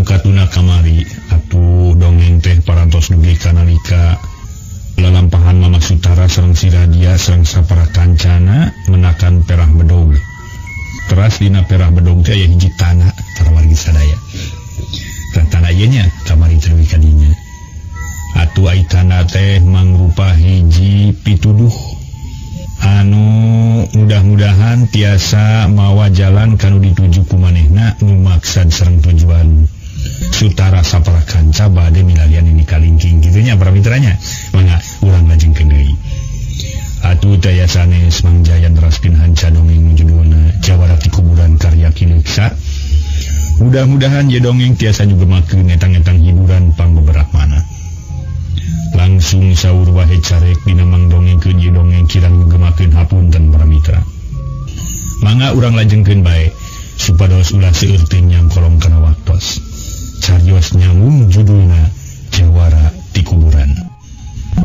nu katuna kamari atuh dongeng teh parantos dugi kanalika lalampahan Mama Sutara sareng si Radia sareng sapara kancana menakan perah bedog. Teras dina perah bedog teh aya hiji tanah para wargi sadaya. Tah tanah ieu nya kamari teh ka dinya. Atuh ai tanah teh mangrupa hiji pituduh anu mudah-mudahan tiasa mawa jalan kanu dituju ku manehna nu maksad sareng tujuan Sutara sapara kanca bade milarian ini kalingking kitu nya para mitranya. Mangga urang lajengkeun deui. Atuh daya sanes Mang Jaya neraskeun hanca dongeng judulna Jawara ti Kuburan karya Ki Leuksa. Mudah-mudahan ye dongeng tiasa nyugemakeun etang-etang hiburan pangbeberak mana. Langsung saur wae carek dina mang dongengkeun ye dongeng kirang nyugemakeun hapunten para mitra. Mangga urang lajengkeun bae supados ulah seueur teh nyangkolong kana waktos. Carios nyambung judulna Jawara ti Kuburan.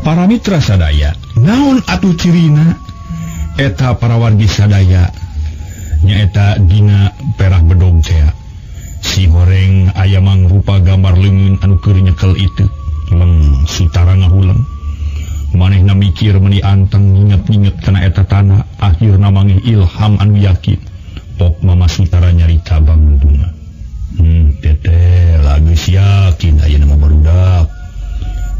Para mitra sadaya, naon atuh cirina eta para wargi sadaya nyaeta dina perah bedog tea. Si horeng aya mangrupa gambar leungeun anu keur nyekel itu. Leng Sutara ngahuleng. Manehna mikir meuni anteng nginget-nginget kana eta tanah, akhirna mangih ilham anu yakin. Pok Mama Sutara nyarita bangun bunga. Teteh geus yakin ayeuna mah barudak.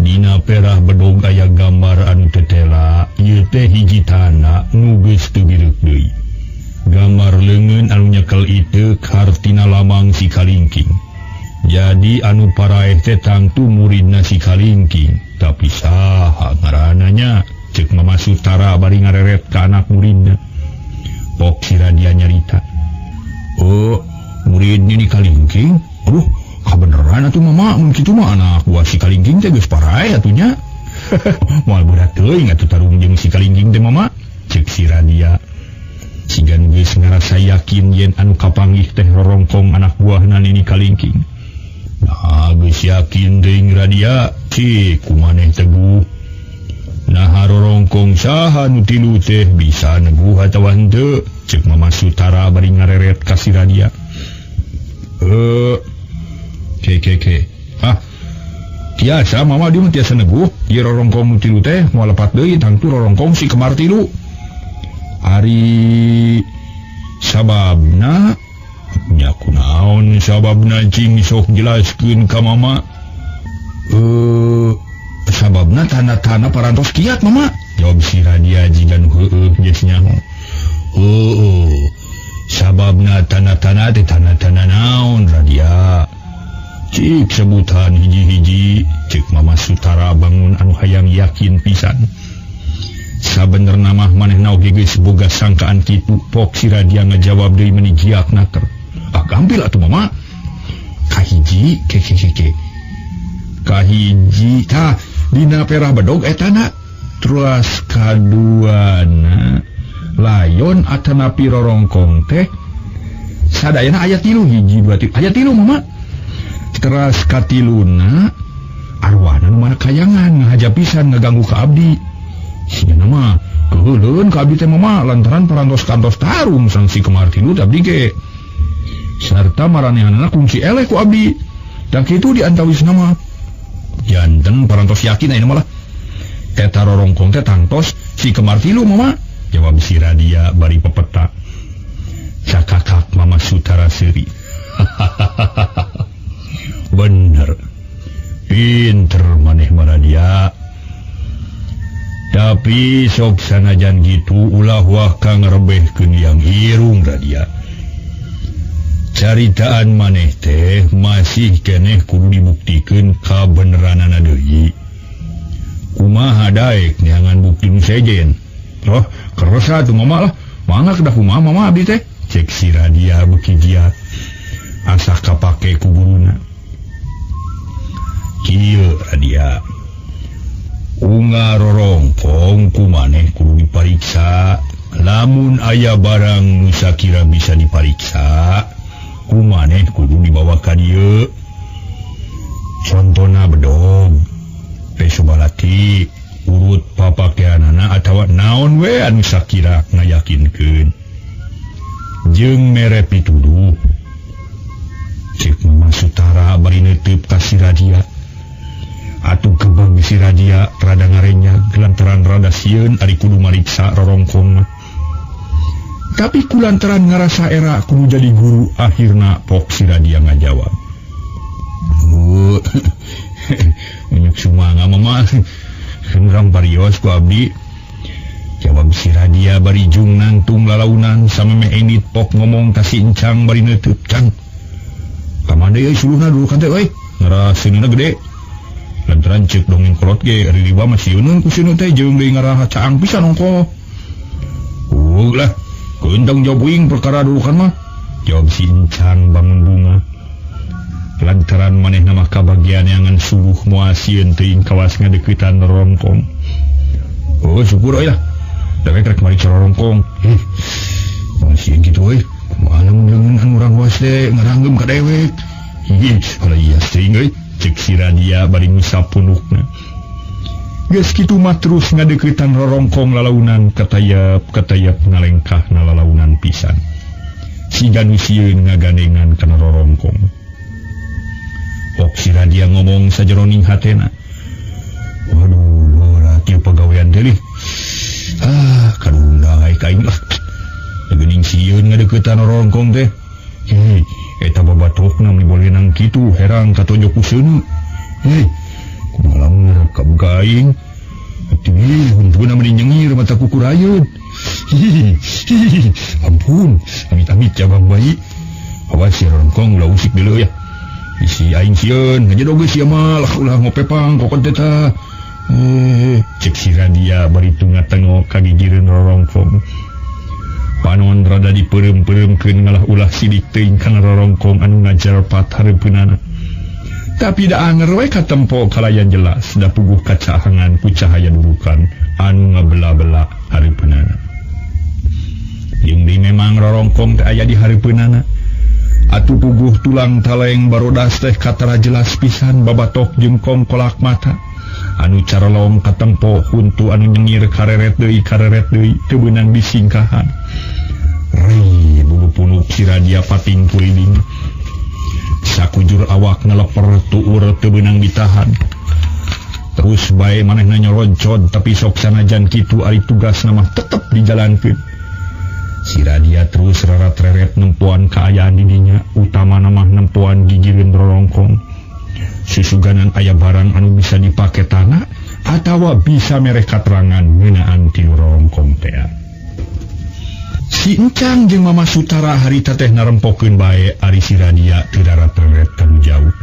Dina perah bedog aya gambar anu tetela, ieu teh hiji tanah nu geus teu bireuk deui. Gambar leungeun anu nyekel itu hartina lamang si kalingking. Jadi anu paraeh teh tangtu muridna si kalingking, tapi saha ngaranna nya? Ceuk Mama Sutara bari ngareret ka anak muridna. Pok si Radia nyarita. Oh, muridnya di kalingking? Aduh, kabeneran atuh mama, mun kitu mah anak buah si kalingking teh geus paraeh atuh nya. Moal berat teuing atuh tarung jeung si kalingking teh mama. Ceuk si Radia. Sigan geus ngarasa yakin yen anu kapanggih teh rorongkong anak buahna nini kalingking. Nah, geus yakin teuing Radia, cik kumaneh teguh. Nah, rorongkong saha nu tilu teh bisa neguh atawa henteu? Ceuk Mama Sutara bari ngareret ka si Radia. Ke. Ah. Tiasa mama dia mah tiasa neguh. Ieu rorongkong nu tilu teh moal lepat deui tangtu rorongkong si kemar tilu. Ari sababna nya kunaon sababna cing sok jelaskeun ka mama. Sababna tanda-tanda parantos kiat mama. Jawab si Radia jiga nu heueuh geus nyaho. Heueuh. Sababna tanda-tanda teh tanda-tanda naon Radia? Cik sebutan hiji-hiji. Cek Mama Sutara bangun anu hayang yakin pisan. Sabenerna mah manehna oge geus boga sangkaan kitu. Pok si Radia ngajawab deui meuni giat naker. Ah gampil atuh mama. Kahiji ke ke ke ke. Kahiji tah dina perah bedog etana. Terus kaduana layon atanapi rorongkong teh sadayana aya tilu hiji dua tilu aya tilu mama. Teras katiluna arwahna nu mana kayangan ngahaja pisan ngaganggu ka abdi. Sigana mah keuheuleun ka abdi teh mama lantaran parantos kantos tarung sang si kemar tilu abdi ge. Sarta maranehanana kungsi eleh ku abdi. Dan kitu di antawisna mah. Janten parantos yakin ayeuna mah lah. Eta rorongkong teh tangtos si kemar tilu mama. Jawab si Radia bari pepeta. Cakakak Mama Sutara seuri. Bener. Pinter maneh Radia. Tapi sok sanajan gitu ulah wah kang rebehkeun yang irung Radia. Caritaan maneh teh masih keneh kudu dibuktikeun kabeneranana deui. Kumaha daek neangan bukti nu sejen? Oh, keresa tuh mama lah. Mangga kedah kumaha mama abdi teh? Cek si Radia beuki giat. Asa kapake ku guruna. Kieu Radia. Unga rorongkong ku maneh kudu dipariksa. Lamun aya barang nu sakira bisa dipariksa, ku maneh kudu dibawa ka dieu. Contona bedog, peso balati, urut papakeanana atawa naon we anu sakira ngayakinkeun. Jeung mere pituduh. Cek Mama Sutara bari si Radia. Atuh gebeg si Radia rada ngarenyag lantaran rada sieun ari kudu mariksa rorongkong. Tapi kulantaran ngarasa era kudu jadi guru akhirna pok si Radia ngajawab. Unyuk sumanga mama urang barios ku abdi. Jawab si Radia bari jung nangtung lalaunan samemeh enit pok ngomong ka si Encang bari neuteut cang. Kamana euy suluhna durukan teh euy ngaraseunna gede. Lantaran ceuk dongeng kolot ge ririba mah sieuneun ku sieun teh jeung deui ngaraha caang pisan ongko. Lah, keun tanggung jawab uing perkara durukan mah. Jawab si Encang bangun bunga. Lantaran manehna mah kabagian ngan suluh moal sieun teuing kawas ngadeuketan rorongkong. Oh syukur euy lah. Dewek rek mariksa rorongkong. Masih gitu euy. Kumaha lamun leungeun anu urang was teh ngaranggem ka dewek. Ih, ulah iya teuing euy. Cek si Radia bari ngusap punukna. Geus kitu mah terus ngadeuketan rorongkong lalaunan katayap-katayap ngalengkahna lalaunan pisan. Siga nu sieun ngagandengan kana rorongkong. Ok si Radia ngomong sajeroning hatena. Waduh, berat ieu pagawean teh lih. Ah, kadunda ka aing lah. Geuning sieun ngadeuketan rorongkong teh. Hei, eta babatokna meuni bolenang kitu herang katonjok ku seuneu. Hei, kumaha lamun kabuka aing? Atuh huntuna meuni nyengir mata kukurayeun. Hihi, ampun, amit-amit jabang bayi. Awas si rorongkong ulah usik deuleu ya. Bisi aing sieun, ngajedog geus sia mah lah ulah ngopepang kokon teh tah. Cek si Radia bari tunga-tengok ka gigireun rorongkong. Panon rada dipeureum-peureumkeun ngalah ulah sidik teuing kana rorongkong anu ngajarpat hareupeunana. Tapi da anger we katempo kalayan jelas da puguh kacahangan ku cahaya durukan anu ngabela-bela hareupeunana. Jeung deui memang rorongkong teh aya di hareupeunana. Atuh puguh tulang taleng barodas teh katara jelas pisan babatok jeung kongkolak mata. Anu carolong katempo huntu anu nyengir kareret deui teu beunang disingkahan. Rei bulu punuk si Radia pating kuliling. Sakujur awak ngeleper tuur teu beunang ditahan. Terus bae manehna nyoroncod tapi sok sanajan kitu ari tugasna mah tetep dijalankeun. Si Radia terus rarat-reret nempoan kaayaan didinya, utamana mah nempoan gigireun rorongkong. Susuganan aya barang anu bisa dipake tanah atawa bisa mere katerangan ngeunaan ti rorongkong teh. Si Encang jeung Mama Sutara harita teh narempokeun bae ari si Radia teu rarat-reret kanu jauh.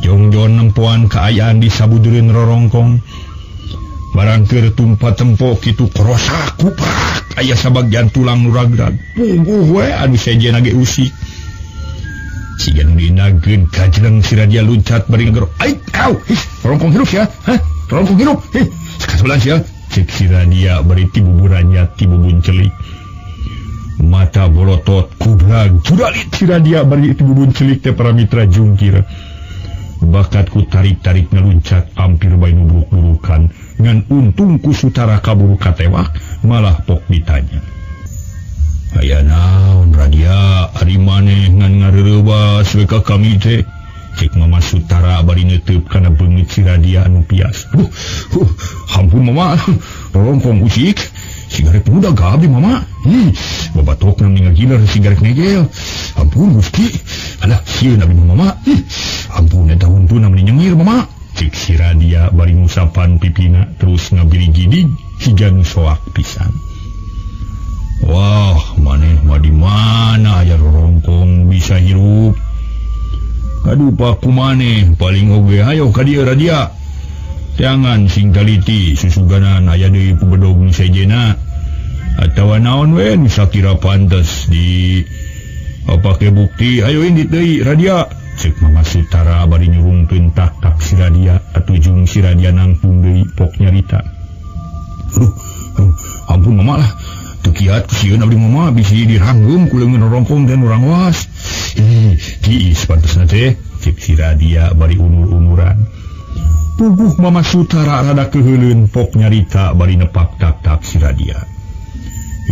Jongjon nempoan kaayaan di sabujureun rorongkong. Barang keur tumpa tempo kitu korosak kuprak aya sabagian tulang nu ragrag. Pungguh we anu sejenna ge usik. Siga nu dinageun kajleng si Radia luncat bari ngegero. Ai, au, hih, rorongkong hirup sia. Hah? Rorongkong hirup. Hih, sakasebelah sia. Cek si Radia bari tibuburannya tibubun celik. Mata bolotot kubrag juralit si Radia bari tibubun celik teh para mitra jungkir. Bakat ku tarik-tarik ngeluncat hampir bae nubruk-nurukan. Ngan untung ku Sutara kaburu katewak malah pok ditanya. Aya naon Radia ari maneh ngan ngareureubas we ka kami teh. Cek Mama Sutara bari neuteub kana beungeut si Radia anu pias. Duh, hampun Mama, rorongkong usik. Sigarek budak ka abdi Mama. Ih, babatokna meni ngagiler sigarek negel. Ampun Gusti. Alah sieun abdi Mama. Ih, ampun eta huntuna meni nyengir Mama. Cek si Radia bari ngusapan pipina terus ngabirigidig siga nu soak pisan. Wah, maneh mah di mana aya rorongkong bisa hirup. Aduh paku maneh paling oge hayo ka dieu Radia. Jangan sing taliti susuganan aya deui pubedog nu sejenna. Atawa naon we nu sakira pantes di pake bukti ayo indit deui Radia. Cek Mama Sutara bari nyurungkeun tak-tak si Radia atuh jeung si Radia nangtung deui pok nyarita. Aduh, ampun Mama lah. Teu kiat ku sieun abdi Mama bisi diranggeum ku leungeun rorongkong teh nu rangwas. Ih, tiis pantesna teh cek si Radia bari unur-unuran. Puguh Mama Sutara rada keuheuleun pok nyarita bari nepak tak-tak si Radia.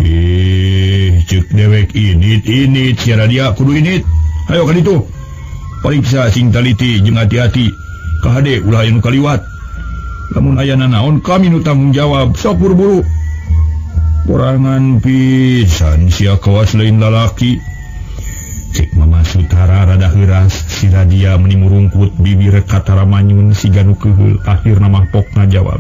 Eh, cek dewek init-init si Radia kudu init. Ayo ka ditu. Pariksa sing taliti jeung hati-hati. Kahade ulah aya nu kaliwat. Lamun aya nanaon kami nu tanggung jawab. Sok buru-buru. Borangan pisan sia kawas lain lalaki. Cek Mama Sutara rada heuras, si Radia meni murungkut bibir katara manyun siga nu keuheul. Akhirna mah pok ngajawab.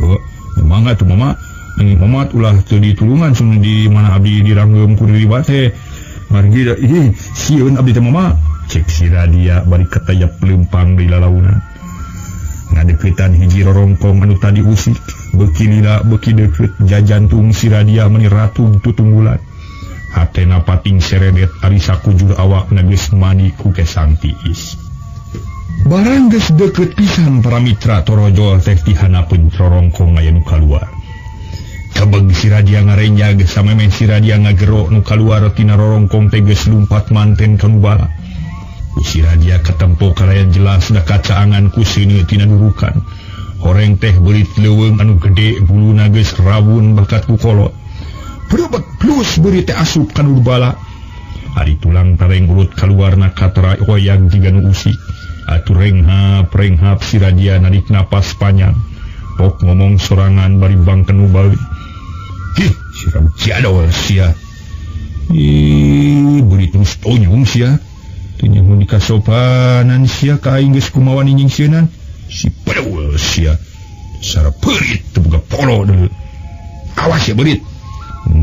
Oh, mangga tuh mama. Mama ulah teu ditulungan sun di mana abdi diranggeum ku diliwat teh. Margi ih sieun abdi teh mama. Cek si Radia bari ketayap leumpang di lalaunan. Ngadeuketan hiji rorongkong anu tadi usik, beuki lila beuki deukeut jajantung si Radia meni ratug tutunggulan. Hatena pating seredet ari sakujur awakna geus mani ku kesang tiis. Barang geus deukeut pisan para mitra torojol teh ti hanapeun rorongkong aya nu kaluar. Kabeg si Radia ngarenjag samemeh si Radia ngagero nu kaluar tina rorongkong teh geus lumpat manten ka nu bala. Si Radia katempo kalayan jelas da kacaangan ku seuneu tina durukan. Horeng teh beurit leuweung anu gede buluna geus rawun bakat ku kolot. Berebet plus beurit teh asup ka nu bala. Ari tulang tareng urut kaluarna katara oyag jiga nu usik. Atuh renghap si Radia narik napas panjang. Pok ngomong sorangan bari bangken nu balik. Hih, si Radia sia. Ih, beurit nu tonyong sia. Teu dikasopanan sia ka aing geus kumaha nyingsieunan. Si pedeul sia. Sara peurit teu boga polo deui. Awas ya beurit.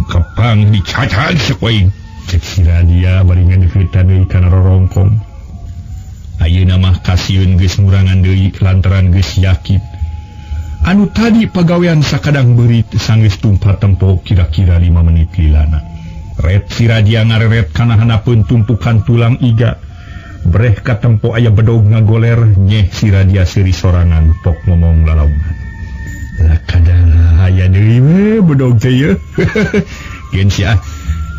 Kapang dicacag sia ku aing. Cek si Radia bari ngadeuketan deui kana rorongkong. Ayeuna mah kasieun geus ngurangan deui lantaran geus yakin. Anu tadi pagawean sakadang beurit sanggeus tumpat tempo kira-kira 5 menit lilana. Ret si Radia ngareret kana hanapeun tumpukan tulang iga. Breh katempo aya bedog ngagoler nyeh si Radia seuri sorangan pok ngomong lalaunan. Lah kadang aya deui we bedog teh yeuh. Geun sia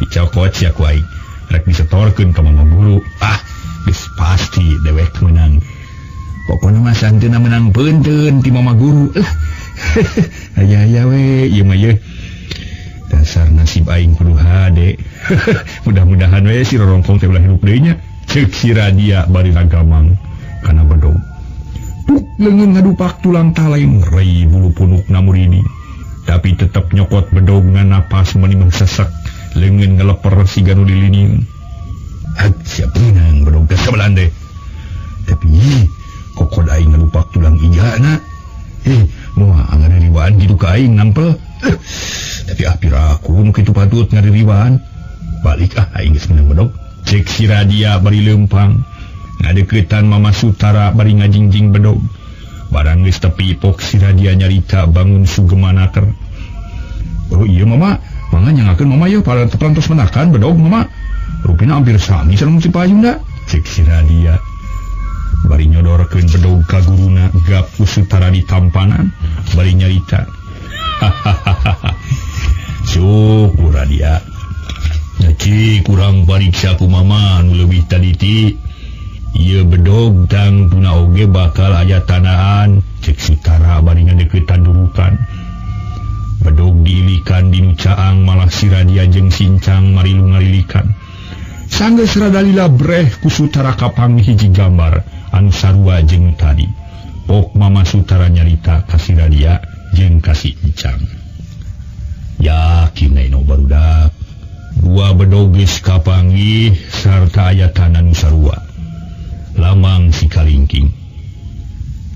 dicokot sia ku aing. Rek disetorkeun ka mama guru. Ah, geus pasti dewek menang. Pokona mah santeuna menang peunteun ti mama guru. Lah. Aya-aya we ieu mah yeuh. Dasar nasib aing kudu hade. Mudah-mudahan we si rorongkong teh ulah hirup deui nya. Ceuk si Radia bari ragamang kana bedog. Tuk leungeun ngadupak tulang taleng rei bulu punukna muridi. Tapi tetep nyokot bedog ngan napas meuni sesek, leungeun ngeleper siga nu diliniun. Hag sia beunang bedog teh sabelan teh. Tapi kokod aing ngadupak tulang igana. Moal ngaririwaan kitu ka aing nampel. Tapi ah piraku nu kitu patut ngaririwaan. Balik ah aing geus meunang bedog. Cek si Radia bari leumpang. Ngadeuketan Mama Sutara bari ngajingjing bedog. Barang geus tepi pok si Radia nyarita bangun sugemanaker. Oh iya mama, mangga nyangakeun mama yeuh parantos menakan bedog mama. Rupina hampir sami sareng si payunda. Cek si Radia. Bari nyodorkeun bedog ka guruna gap ku Sutara ditampanan bari nyarita. Hahaha. Syukur Radia. Ci kurang pariksa ku mama nu leuwih taliti. Ieu bedog tangtuna oge bakal aya tanahan. Cek Sutara bari ngadeuketan durukan. Bedog diilikan di nu caang malah si Radia jeung sincang marilu ngarilikan. Sanggeus rada lila breh ku Sutara kapang hiji gambar anu sarua jeung nu tadi. Pok Mama Sutara nyarita ka si Radia jeung ka si Incang. Yakin eno barudak. Dua bedog geus kapanggih sarta aya tanah nu sarua. Lamang si kalingking.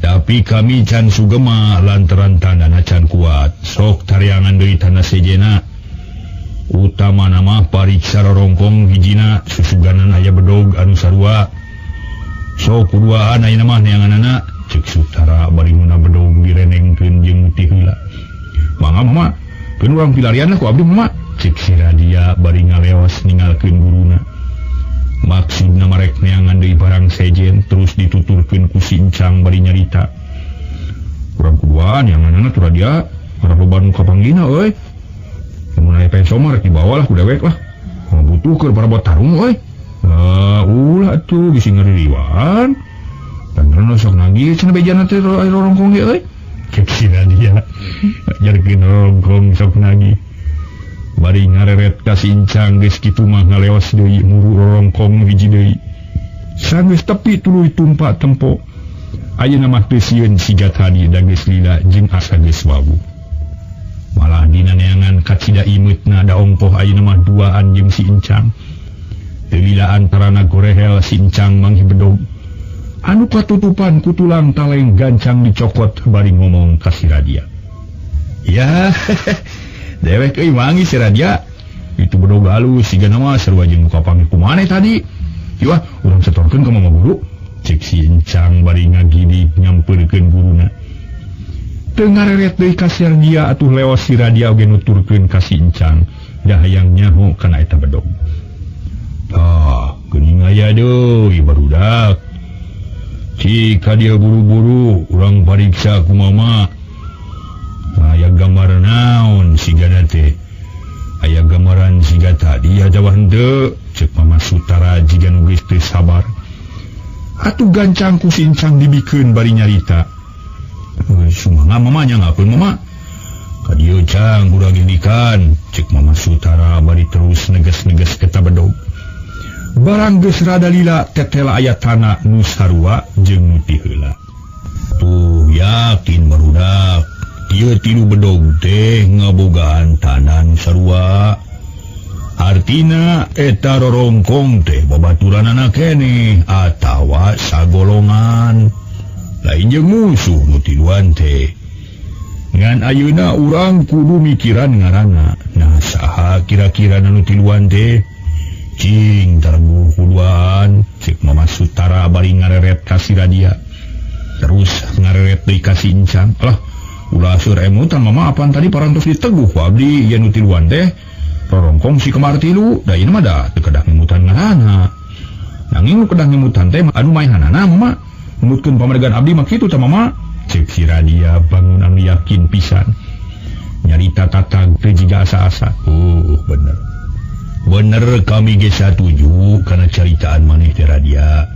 Tapi kami can sugema lantaran tandana can kuat. Sok tareangan deui tanah sejena. Utamana mah pariksa rorongkong hijina susuganan aya bedog anu sarua. Sok kuduaan ayeuna mah neanganana. Cek Sutara bari nguna bedog direnengkeun jeung ti heula. Mangga mama, keun urang pilarian lah ku abdi mama. Cek si Radia bari ngaleos ninggalkeun guruna. Maksudna marek neangan deui barang sejen terus dituturkeun ku si Incang bari nyarita. Urang kuduaan neanganana tu Radia, arah loba nu kapanggihna euy. Mun aya penso mah rek dibawa lah ku dewek lah. Butuh keur parabot tarung euy. Ulah atuh bisi ngaririwan. Tanggeuna sok nagih cenah bejana teh rorongkong ge euy. Cek si Radia. Jarkeun rorongkong sok nagih. Bari ngareret ka si Incang geus kitu mah ngaleos deui muru rorongkong hiji deui. Sanggeus tepi tuluy tumpak tempo. Ayeuna mah teu sieun siga tadi da geus lila jeung asa geus wawuh. Malah dina neangan kacida imeutna da ongkoh ayeuna mah duaan jeung si Encang. Teu lila antarana gorehel si Encang manggih bedog. Anu katutupan ku tulang taleng gancang dicokot bari ngomong ka si Radia. Ya, dewek euy manggih si Radia. Itu bedog halus siga mah sarua jeung nu kapanggih ku maneh tadi. Ieu ah, urang setorkeun ka mama guru. Cek si Encang bari ngagidik nyampeurkeun guruna. Teu ngareret deui ka si Radia atuh leos si Radia oge nuturkeun ka si Encang da hayang nyaho kana eta bedog. Tah, geuning aya deui barudak. Cik ka dieu buru-buru urang pariksa ku mama. Aya gambar naon sigana teh? Aya gambaran siga tadi atawa henteu? Cek Mama Sutara jiga nu geus teu sabar. Atuh gancang ku si Encang dibikeun bari nyarita. Sumangga mama nya ngakeun mama. Ka dieu Cang urang indikan, cek Mama Sutara bari terus neges-neges ka bedog. Barang geus rada lila tetela aya tanah nu sarua jeung nu ti heula. Tuh yakin barudak, ieu tilu bedog teh ngabogaan tanah nu sarua. Artina eta rorongkong teh babaturanana keneh atawa sagolongan. Lain jeung musuh nu tiluan teh. Ngan ayeuna urang kudu mikiran ngaranna. Nah saha kira-kira nu tiluan teh? Cing targuh kuduan, cek Mama Sutara bari ngareret ka si Radia. Terus ngareret deui ka si Encang. Alah, ulah seur emutan mama apan tadi parantos diteguh ku abdi yen nu tiluan teh rorongkong si kemar tilu, da ieu mah da teu kedah ngemutan ngaranna. Nanging nu kedah ngemutan teh anu maehanana mama. Ngemutkeun pamadegan abdi mah kitu tah mama. Cek si Radia bangun anu yakin pisan. Nyarita tatag teu jiga asa-asa. Oh, bener. Bener kami ge satuju kana caritaan maneh teh Radia.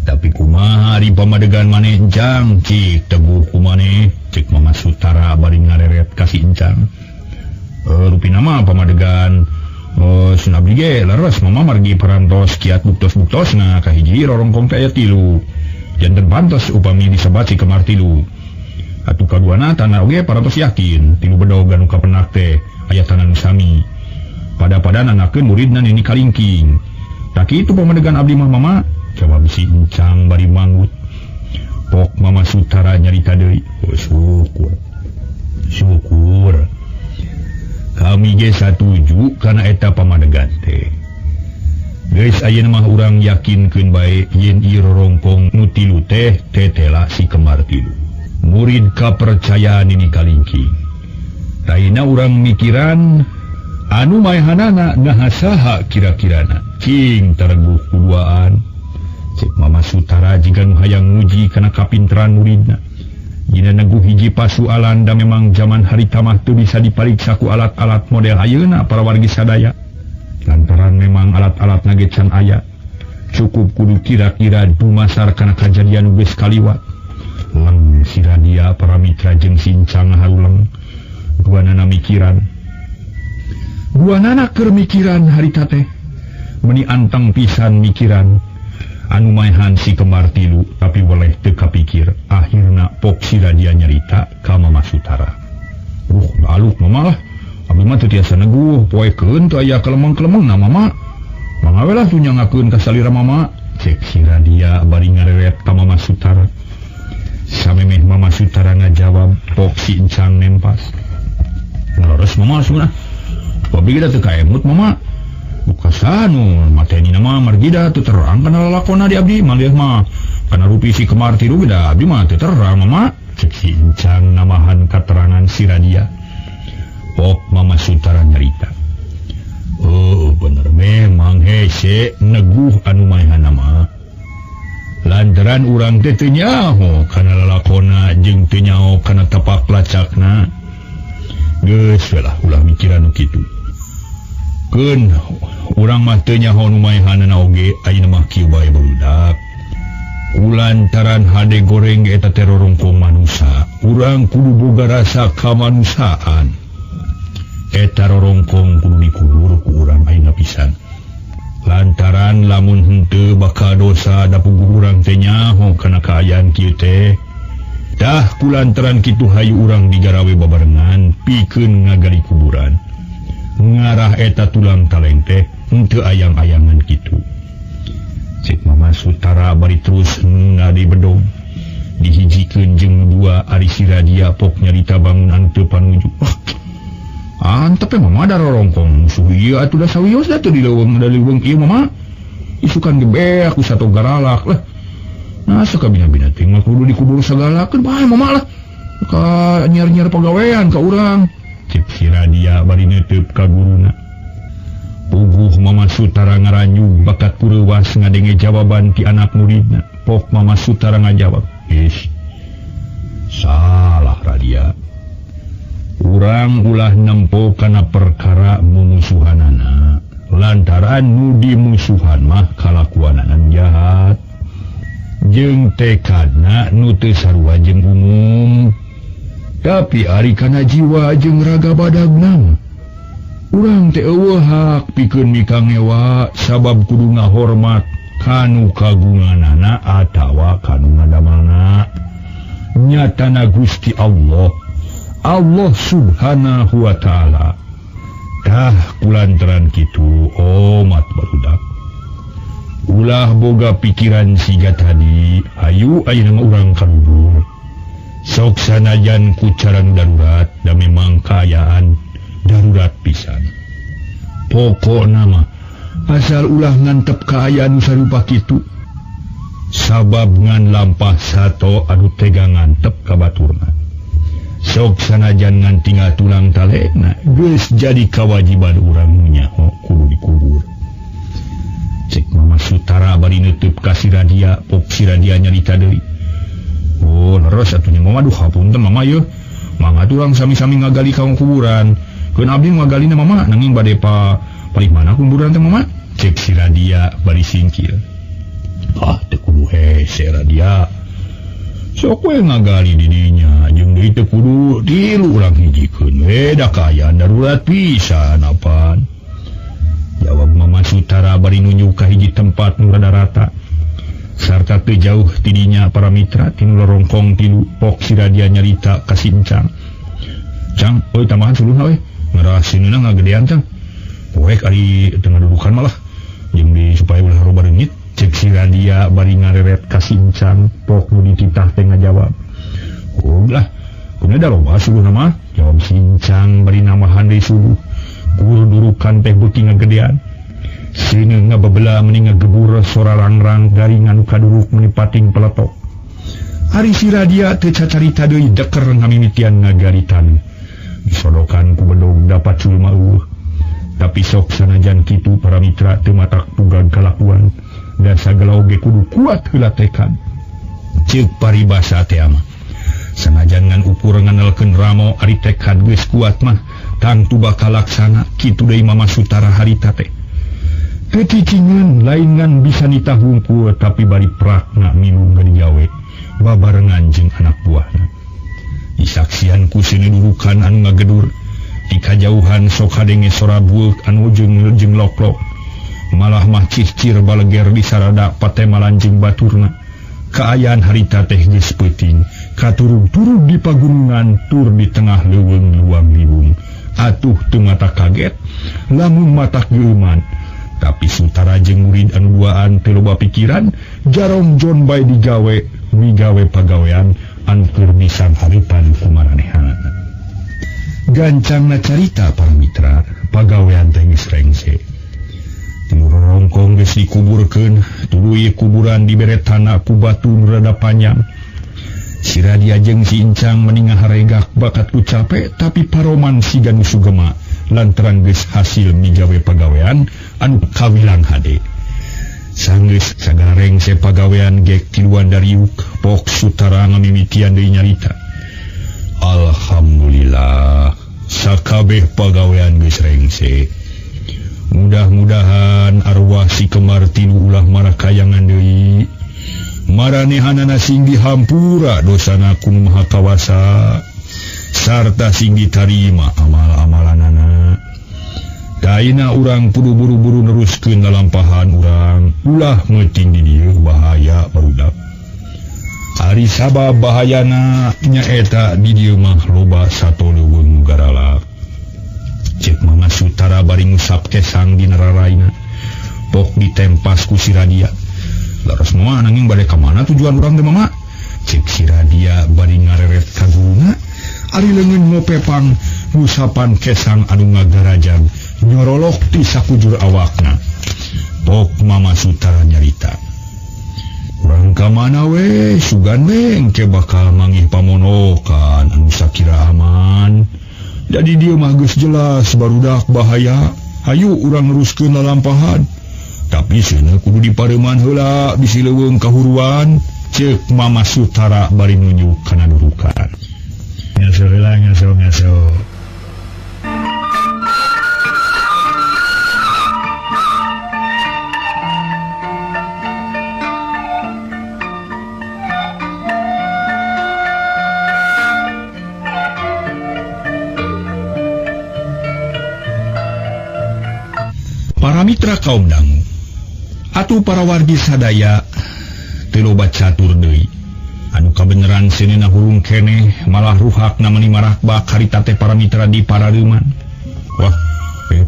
Tapi kumaha ari pamadegan maneh Encang? Cik teguh ku maneh, cek Mama Sutara bari ngareret ka si Encang. Rupina mah pamadegan sun abdi ge leres mama margi parantos kiat buktos-buktosna kahiji rorongkong teh aya tilu. Janten pantes upami disebat si kemar tilu. Atuh kaduana tanah oge parantos yakin tilu bedog anu kapenak teh aya tanah nu sami. Pada-pada nangakeun muridna Nini Kalingking. Tak kitu pamadegan abdi mah mama, jawab si Encang bari manggut. Pok Mama Sutara nyarita deui. Oh, syukur. Syukur. Kami ge satuju kana eta pamadegan teh. Geus ayeuna mah urang yakinkeun bae yen ieu rorongkong nu tilu teh tetela si kemar tilu. Murid kapercayaan Nini Kalingking. Taina urang mikiran anu maehanana naha saha kira-kirana. Cing tareguh kuduaan. Cek Mama Sutara jiga nu hayang nguji kana kapinteran muridna. Dina neguh hiji pasualan da memang zaman harita mah teu bisa dipariksa ku alat-alat model ayeuna para wargi sadaya. Lantaran memang alat-alat ge can aya. Cukup kudu kira-kira dumasar kana kajadian nu geus kaliwat. Leng si Radia para mitra jeung si Encang haruleng. Duanana mikiran. Duanana keur mikiran harita teh. Meuni anteng pisan mikiran. Anu maehan si kemar tilu tapi weleh teu kapikir. Akhirna pok si Radia nyarita ka Mama Sutara. Aluk mama lah. Abdi mah teu tiasa neguh poekeun teu aya kelemeng-kelemengna mama. Mangga we lah tuh nyangakeun ka salira mama. Cek si Radia bari ngareret ka Mama Sutara. Samemeh Mama Sutara ngajawab, pok si Encang nempas. Leres mama sunah. Abdi ge da teu kaemut mama. Bukasanu mateni nama margida teu terang kana lalakona di abdi malih mah kana rupi si kemar tilu ge da abdi mah teu terang mama. Cek si Encang namahan katerangan si Radia. Pok Mama Sutara nyarita. Oh bener memang hese neguh anu maehanna mah. Lantaran urang teh teu nyaho kana lalakona jeung teu nyaho kana tapak lacakna. Geus we lah ulah mikiran nu kitu. Keun urang mah teu nyaho nu maehanana oge ayeuna mah kieu bae barudak. Kulantaran hade goreng ge eta teh rorongkong manusa, urang kudu boga rasa kamanusiaan. Eta rorongkong kudu dikubur ku urang ayeuna pisan. Lantaran lamun henteu bakal dosa da puguh urang teh nyaho kana kaayaan kieu teh. Tah kulantaran kitu hayu urang digarawe babarengan pikeun ngagali kuburan. Ngarah eta tulang taleng teh henteu ayang-ayangan kitu. Cek Mama Sutara bari terus ngadi bedog. Dihijikeun jeung dua ari si Radia pok nyarita bangunan teu panuju. Ah, antep mama da rorongkong musuh ieu atuh da sawios da teu di leuweung da leuweung ieu mama. Isukan ge beak ku sato garalak lah. Nah, sok bina-bina teh mah kudu dikubur sagalakeun bae mama lah. Ka nyiar-nyiar pagawean ka urang. Cek si Radia bari neuteub ka guruna. Puguh Mama Sutara ngaranjug bakat kureuwas ngadenge jawaban ti anak muridna. Pok Mama Sutara ngajawab, "Is, salah Radia. Urang ulah nempo kana perkara mumusuhanana. Lantaran nu dimusuhan mah kalakuanana jahat. Jeung tekadna nu teu sarua jeung umum. Tapi ari kana jiwa jeung raga badagna urang teh eueuh hak pikeun mikangewa sabab kudu ngahormat kanu kagunganana atawa kanu ngadamalna. Nyatana Gusti Allah, Allah Subhanahu wa ta'ala. Tah kulantaran kitu omat barudak. Ulah boga pikiran siga tadi, hayu ayeuna mah urang kaluhur. Sok sanajan ku cara nu darurat da memang kaayaan darurat pisan. Pokokna mah asal ulah ngantep kaayaan nu sarupa kitu. Sabab ngan lampah sato anu tega ngantep ka baturna. Sok sanajan ngan tinggal tulang talekna geus jadi kawajiban urang nyaho kudu dikubur. Cek Mama Sutara bari neuteub ka si Radia, pok si Radia nyarita deui. Oh, leres atuh nya mama, duh hapunten mama yeuh. Mangga urang sami-sami ngagali ka kuburan. Keun abdi ngagalina mama nanging bade pa palih mana kuburan teh mama? Cek si Radia bari singkir. Ah, teu kudu hese Radia. Sok we ngagali di dinya jeung deui teu kudu tilu urang hijikeun we da kaayaan darurat pisan apan. Jawab Mama Sutara bari nunjuk ka hiji tempat nu rada rata. Sarta teu jauh ti dinya para mitra tinu lorongkong tilu pok si Radia nyarita ka si Encang. Cang, euy tambahan suluhna we. Ngarah sineuna ngagedean cang. Poek ari tengah dudukan malah jeung di supaya ulah loba reungit. Cek si Radia bari ngareret ka si Encang, pok nu dititah teh ngajawab. Oh lah, kumaha da loba suluhna mah? Jawab si Encang bari nambahan deui suluh. Gur durukan teh beuki ngagedean. Seuneu ngabebela meni ngagebur sora rangrang garingan nu kaduruk meni pating peletok. Ari si Radia teu cacarita deui deker ngamimitian ngagaritan. Disodokan ku bedog dapat culma eueuh. Tapi sok sanajan kitu para mitra teu matak pugag kalakuan. Da sagala oge kudu kuat heula tekad. Ceuk paribasa teh mah. Sanajan ngan ukur nganelkeun ramo ari tekad geus kuat mah tangtu bakal laksana kitu deui Mama Sutara harita teh. Teu cicingeun lain ngan bisa nitah hungkul tapi bari prakna minum digawe babarengan jeung anak buahna. Disaksian ku seuneu durukan anu ngagedur di kajauhan sok kadenge sora bueuk anu jeung lok-lok. Malah mah cicir baleger di sarada patemalan jeung baturna. Kaayaan harita teh geus peuting, katurug-turug di pagunungan tur di tengah leuweung luang liwung. Atuh teu mata kaget, lamun matak geuman. Tapi Sutara jeung murid anu duaan teu loba pikiran, jarong jon bae digawe, migawe pagawean anu keur bisa hareupan ku maranehanana. Gancangna carita para mitra, pagawean teh geus rengse. Timur rongkong geus dikuburkeun, tuluy kuburan dibere tanah ku batu nu rada panjang. Si Radia jeung si Incang meni ngaharegak bakat ku cape tapi paroman siga nu sugema lantaran geus hasil migawe pagawean anu kawilang hade. Sanggeus sagala rengse pagawean gek tiluan dariuk, pok Sutara ngamimitian deui nyarita. Alhamdulillah, sakabeh pagawean geus rengse. Mudah-mudahan arwah si kemar tilu ulah marakayangan deui. Maranehanana sing dihampura dosana ku Nu Maha Kawasa sarta sing ditarima amal-amalanana. Daina urang kudu buru-buru neruskeun lalampahan urang, ulah meuting di dieu bahaya barudak. Ari sabab bahayana nyaeta di dieu mah loba sato leuweung nu garalak. Cek Mama Sutara bari ngusap kesang dina raraina. Pok ditempas ku si Radia. Laras mama nanging bade ka mana tujuan urang teh mama? Cek si Radia bari ngareret ka guruna. Ari leungeun ngopepang ngusapan kesang anu ngagarajang nyorolok ti sakujur awakna. Pok Mama Sutara nyarita. Urang ka mana we, sugan we engke bakal mangih pamonokan anu sakira aman. Jadi dia mah geus jelas barudak bahaya. Hayu urang neruskeun lalampahan. Tapi seuneu kudu dipareuman heula bisi leuweung kahuruan. Ceuk Mama Sutara bari nunjuk kana durukan. Ngaso heula ngaso ngaso. Para mitra kaum dangu atuh para wargi sadaya teu loba catur deui anu kabeneran seuneu hurung keneh malah ruhakna meuni marakbak harita teh para mitra di parareuman. Wah,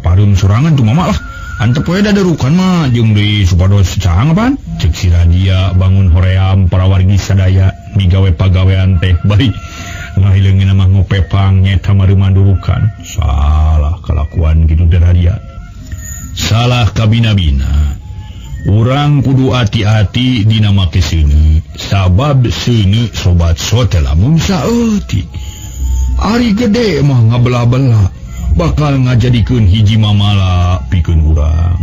pareum sorangan tuh mama lah antep we daderukan mah jeung deui supados caang apaan? Ceuk si Radia bangun hoream para wargi sadaya migawe pagawean teh bari ngahileungeun mah ngopepang nyeta mareuman durukan. Salah kalakuan kitu teh Radia. Salah kabina-bina. Urang kudu hati-hati dina make seuneu, sabab seuneu sobat sote lamun saeutik. Ari gede mah ngabelah-belah bakal ngajadikeun hiji mamala pikeun urang.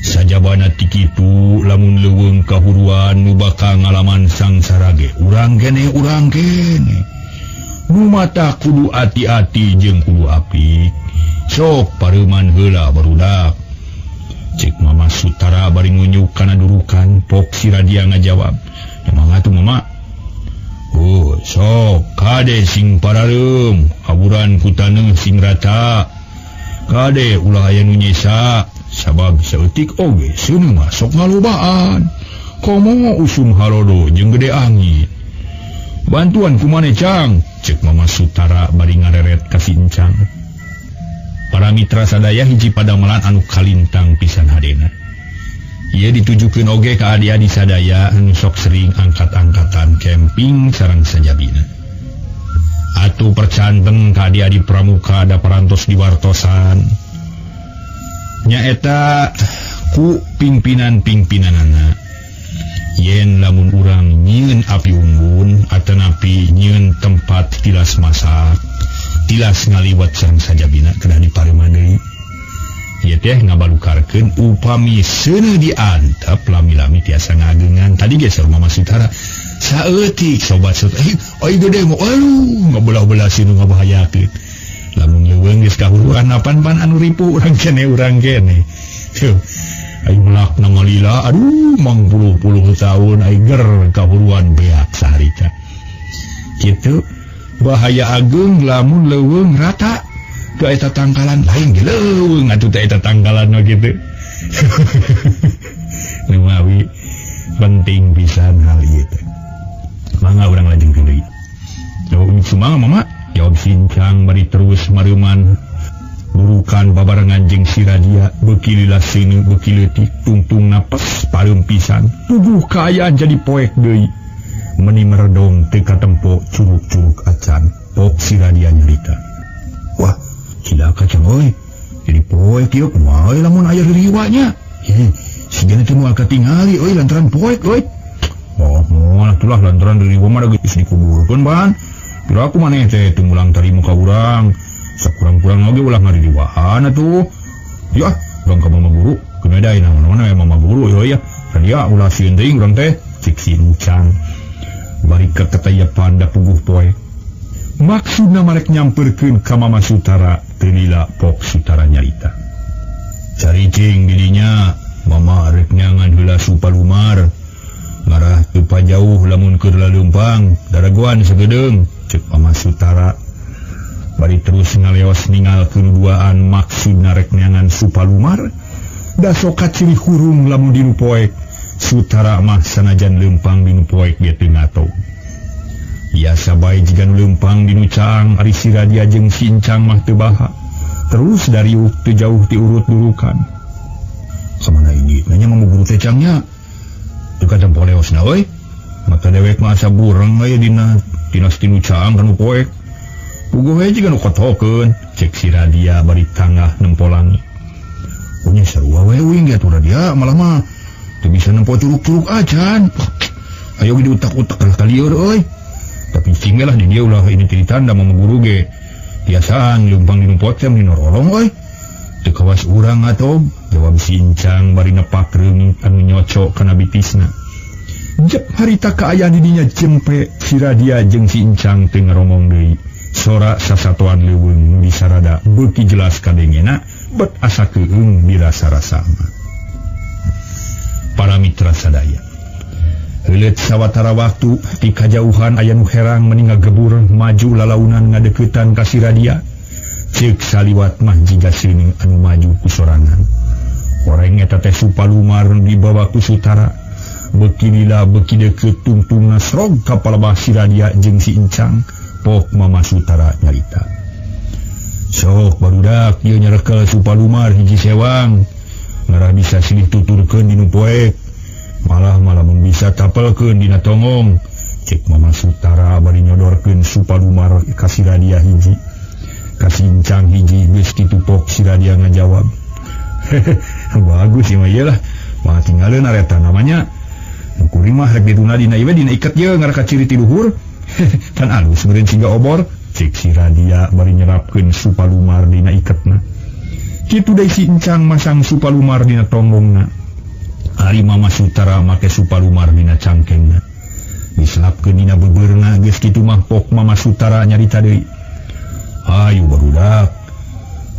Sajabana ti kitu lamun leuweung kahuruan nu bakal ngalaman sangsara ge urang kene urang kene. Nu mata kudu hati-hati jeung kudu apik. Sok pareuman heula barudak. Cek Mama Sutara bari ngunjuk kana durukan. Pok si Radia ngajawab. Emang atuh mama? Oh, sok kade sing parareum, haburan ku taneuh sing rata. Kade ulah aya nu nyesa, sabab saeutik oge seuneu mah sok ngalobaan. Komo usum harodo jeung gede angin. Bantuan ku maneh cang? Cek Mama Sutara bari ngareret ka si Encang. Para mitra sadaya hiji padamelan anu kalintang pisan hadena. Ieu ditujukeun oge ka adi-adi sadaya anu sok sering angkat-angkatan camping sareng sajabina. Atuh percanteng ka adi-adi pramuka da parantos diwartosan. Nyaeta ku pimpinan-pimpinanana. Yen lamun urang nyieun api unggun atanapi nyieun tempat tilas masak, tilas ngaliwat sareng sajabina kedah dipareuman deui. Ieu teh ngabalukarkeun upami seuneu diantep lami-lami tiasa ngagengan. Tadi ge saur Mama Sutara saeutik sobat sot ai gede mah aduh ngabelah-belah sinu ngabahayakeun. Lamun leuweung geus kahuruan apan-pan anu ripu urang kene urang kene. Ai melakna malila aduh mangpuluh-puluh tahun ai ger kahuruan beak saharita. Kitu bahaya ageung lamun leuweung rata ka eta tangkalan lain ge leuweung atuh teh eta tangkalan mah kitu. Numawi penting pisan hal ieu teh. Mangga urang lajengkeun deui. Jawab sumangga mama, jawab sincang bari terus mareuman burukan babarengan jeung si Radia beuki lila seuneu beuki leutik tungtung napes pareum pisan tubuh kaayaan jadi poek deui. Meni meredong teu katempo curug-curug acan. Pok si Radia nyarita. Wah, cilaka cang euy. Jadi poek ieu kumaha lamun aya ririwa nya. Heh, sigana teh moal katingali euy lantaran poek euy. Oh, moal atulah lantaran ririwa mah geus dikuburkeun ban. Piraku maneh teh teu mulang tarima ka urang. Sakurang-kurang oge ulah ngaririwaan atuh. Ya, urang ka mama guru, keuna dae naon-naon we mama guru euy ya. Radia ulah sieun teuing urang teh. Cik si Encang. Bari keketayapan da puguh poe. Maksudna marek nyamperkeun ka Mama Sutara teu lila Pok Sutara nyarita. Caricing didinya mama rek nyangan heula supalumar. Ngarah teu pajauh lamun keur laleumpang daragoan sagedeung cek Mama Sutara. Bari terus ngaleos ningal keduaan maksud narek neangan Supalumar. Da sok kaciri hurung lamun dinu poek. Sutara mah sanajan lempang dinu poek ge teu ngato. Biasa bae jiga nu lempang dinu caang ari si Radia jeung si Incang mah teu baha. Terus dariuh teu jauh ti urut durukan. Samana ini nanya mah guru teh cangnya. Teu kadang poleosna euy. Mata dewek mah asa bureng we dina tinas tinu caang kanu poek. Puguh we jiga nu kotokeun, cek si Radia bari tangah nempo langit. Punya sarua we uing ge atuh Radia malah mah teu bisa nempo curug-curug acan. Ayo ge diutak-utak lah kalieur euy. Tapi cing lah di dia ulah ini tanda mama guru ge. Biasaan leumpang dinu poek teh meni norolong euy. Teu kawas urang atuh, jawab si Incang bari nepak reungit anu nyocok kana bitisna. Jep harita kaayaan di dinya jempe si Radia jeung si Incang teu ngaromong deui. Sora sasatoan leuweung disarada beuki jelas kadengena bet asa keueung dirasa-rasa. Para mitra sadaya. Heuleut sawatara waktu ti kajauhan aya nu herang meni ngagebur maju lalaunan ngadeuketan ka si Radia. Ceuk saliwat mah jiga seuning anu maju ku sorangan. Oreng eta teh Supalumar nu dibawa ku Sutara. Beuki lila beuki deukeut tungtungna srog ka palebah si Radia jeung si Incang. Pok Mama Sutara nyarita. Sok barudak ieu nyarekel Supalumar hiji sewang. Ngarah bisa silih tuturkeun dinu poek. Malah malah mun bisa tapelkeun dina tongong. Cek Mama Sutara bari nyodorkeun Supalumar ka si Radia hiji. Ka si Incang hiji geus kitu pok si Radia ngajawab. Bagus ieu mah ieu lah. Mah tinggaleun areta namanya. Nu kuring mah rek dituna dina ieu dina iket ieu ngarah kaciri ti luhur. Kan alus meureun siga obor. Cek si Radia bari nyerapkeun Supalumar dina iketna. Kitu deui si Incang masang Supalumar dina tonggongna. Ari Mama Sutara make Supalumar dina cangkengna. Diselapkeun dina beubeurna geus kitu mah pok Mama Sutara nyarita deui. Hayu barudak.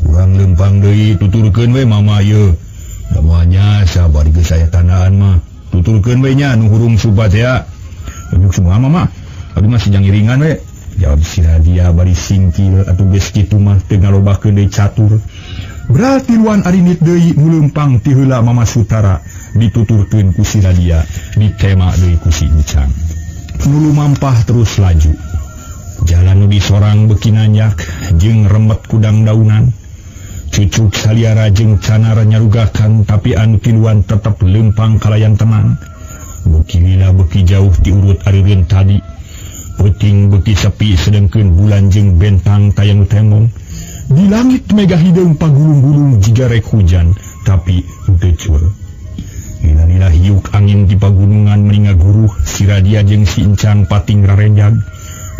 Urang lempang deui tuturkeun we mama ieu. Da moal nyasa bari geus aya tandaan mah. Tuturkeun we nya nu hurung supa teh ya. Unjuk semua mama. Abi mah sijang iringan we. Jawab si Radia bari singkil atuh geus kitu mah teu ngalobakeun deui catur. Berarti luan arinit deui nu leumpang ti heula Mama Sutara dituturkeun ku si Radia, ditema deui ku si Incang. Nu lumampah terus laju. Jalan nu disorang beuki nanjak jeung remet kudang daunan. Cucuk saliara jeung canar nyarugakan tapi anu tiluan tetep leumpang kalayan tenang. Beuki lila beuki jauh diurut arireun tadi. Peuting beuki sepi sedengkeun bulan jeung bentang taya nu temong. Di langit mega hideung pagulung-gulung jiga rek hujan tapi henteu cur. Lila-lila hiuk angin di pagunungan meni ngaguruh si Radia jeung si Incang pating rarenjag.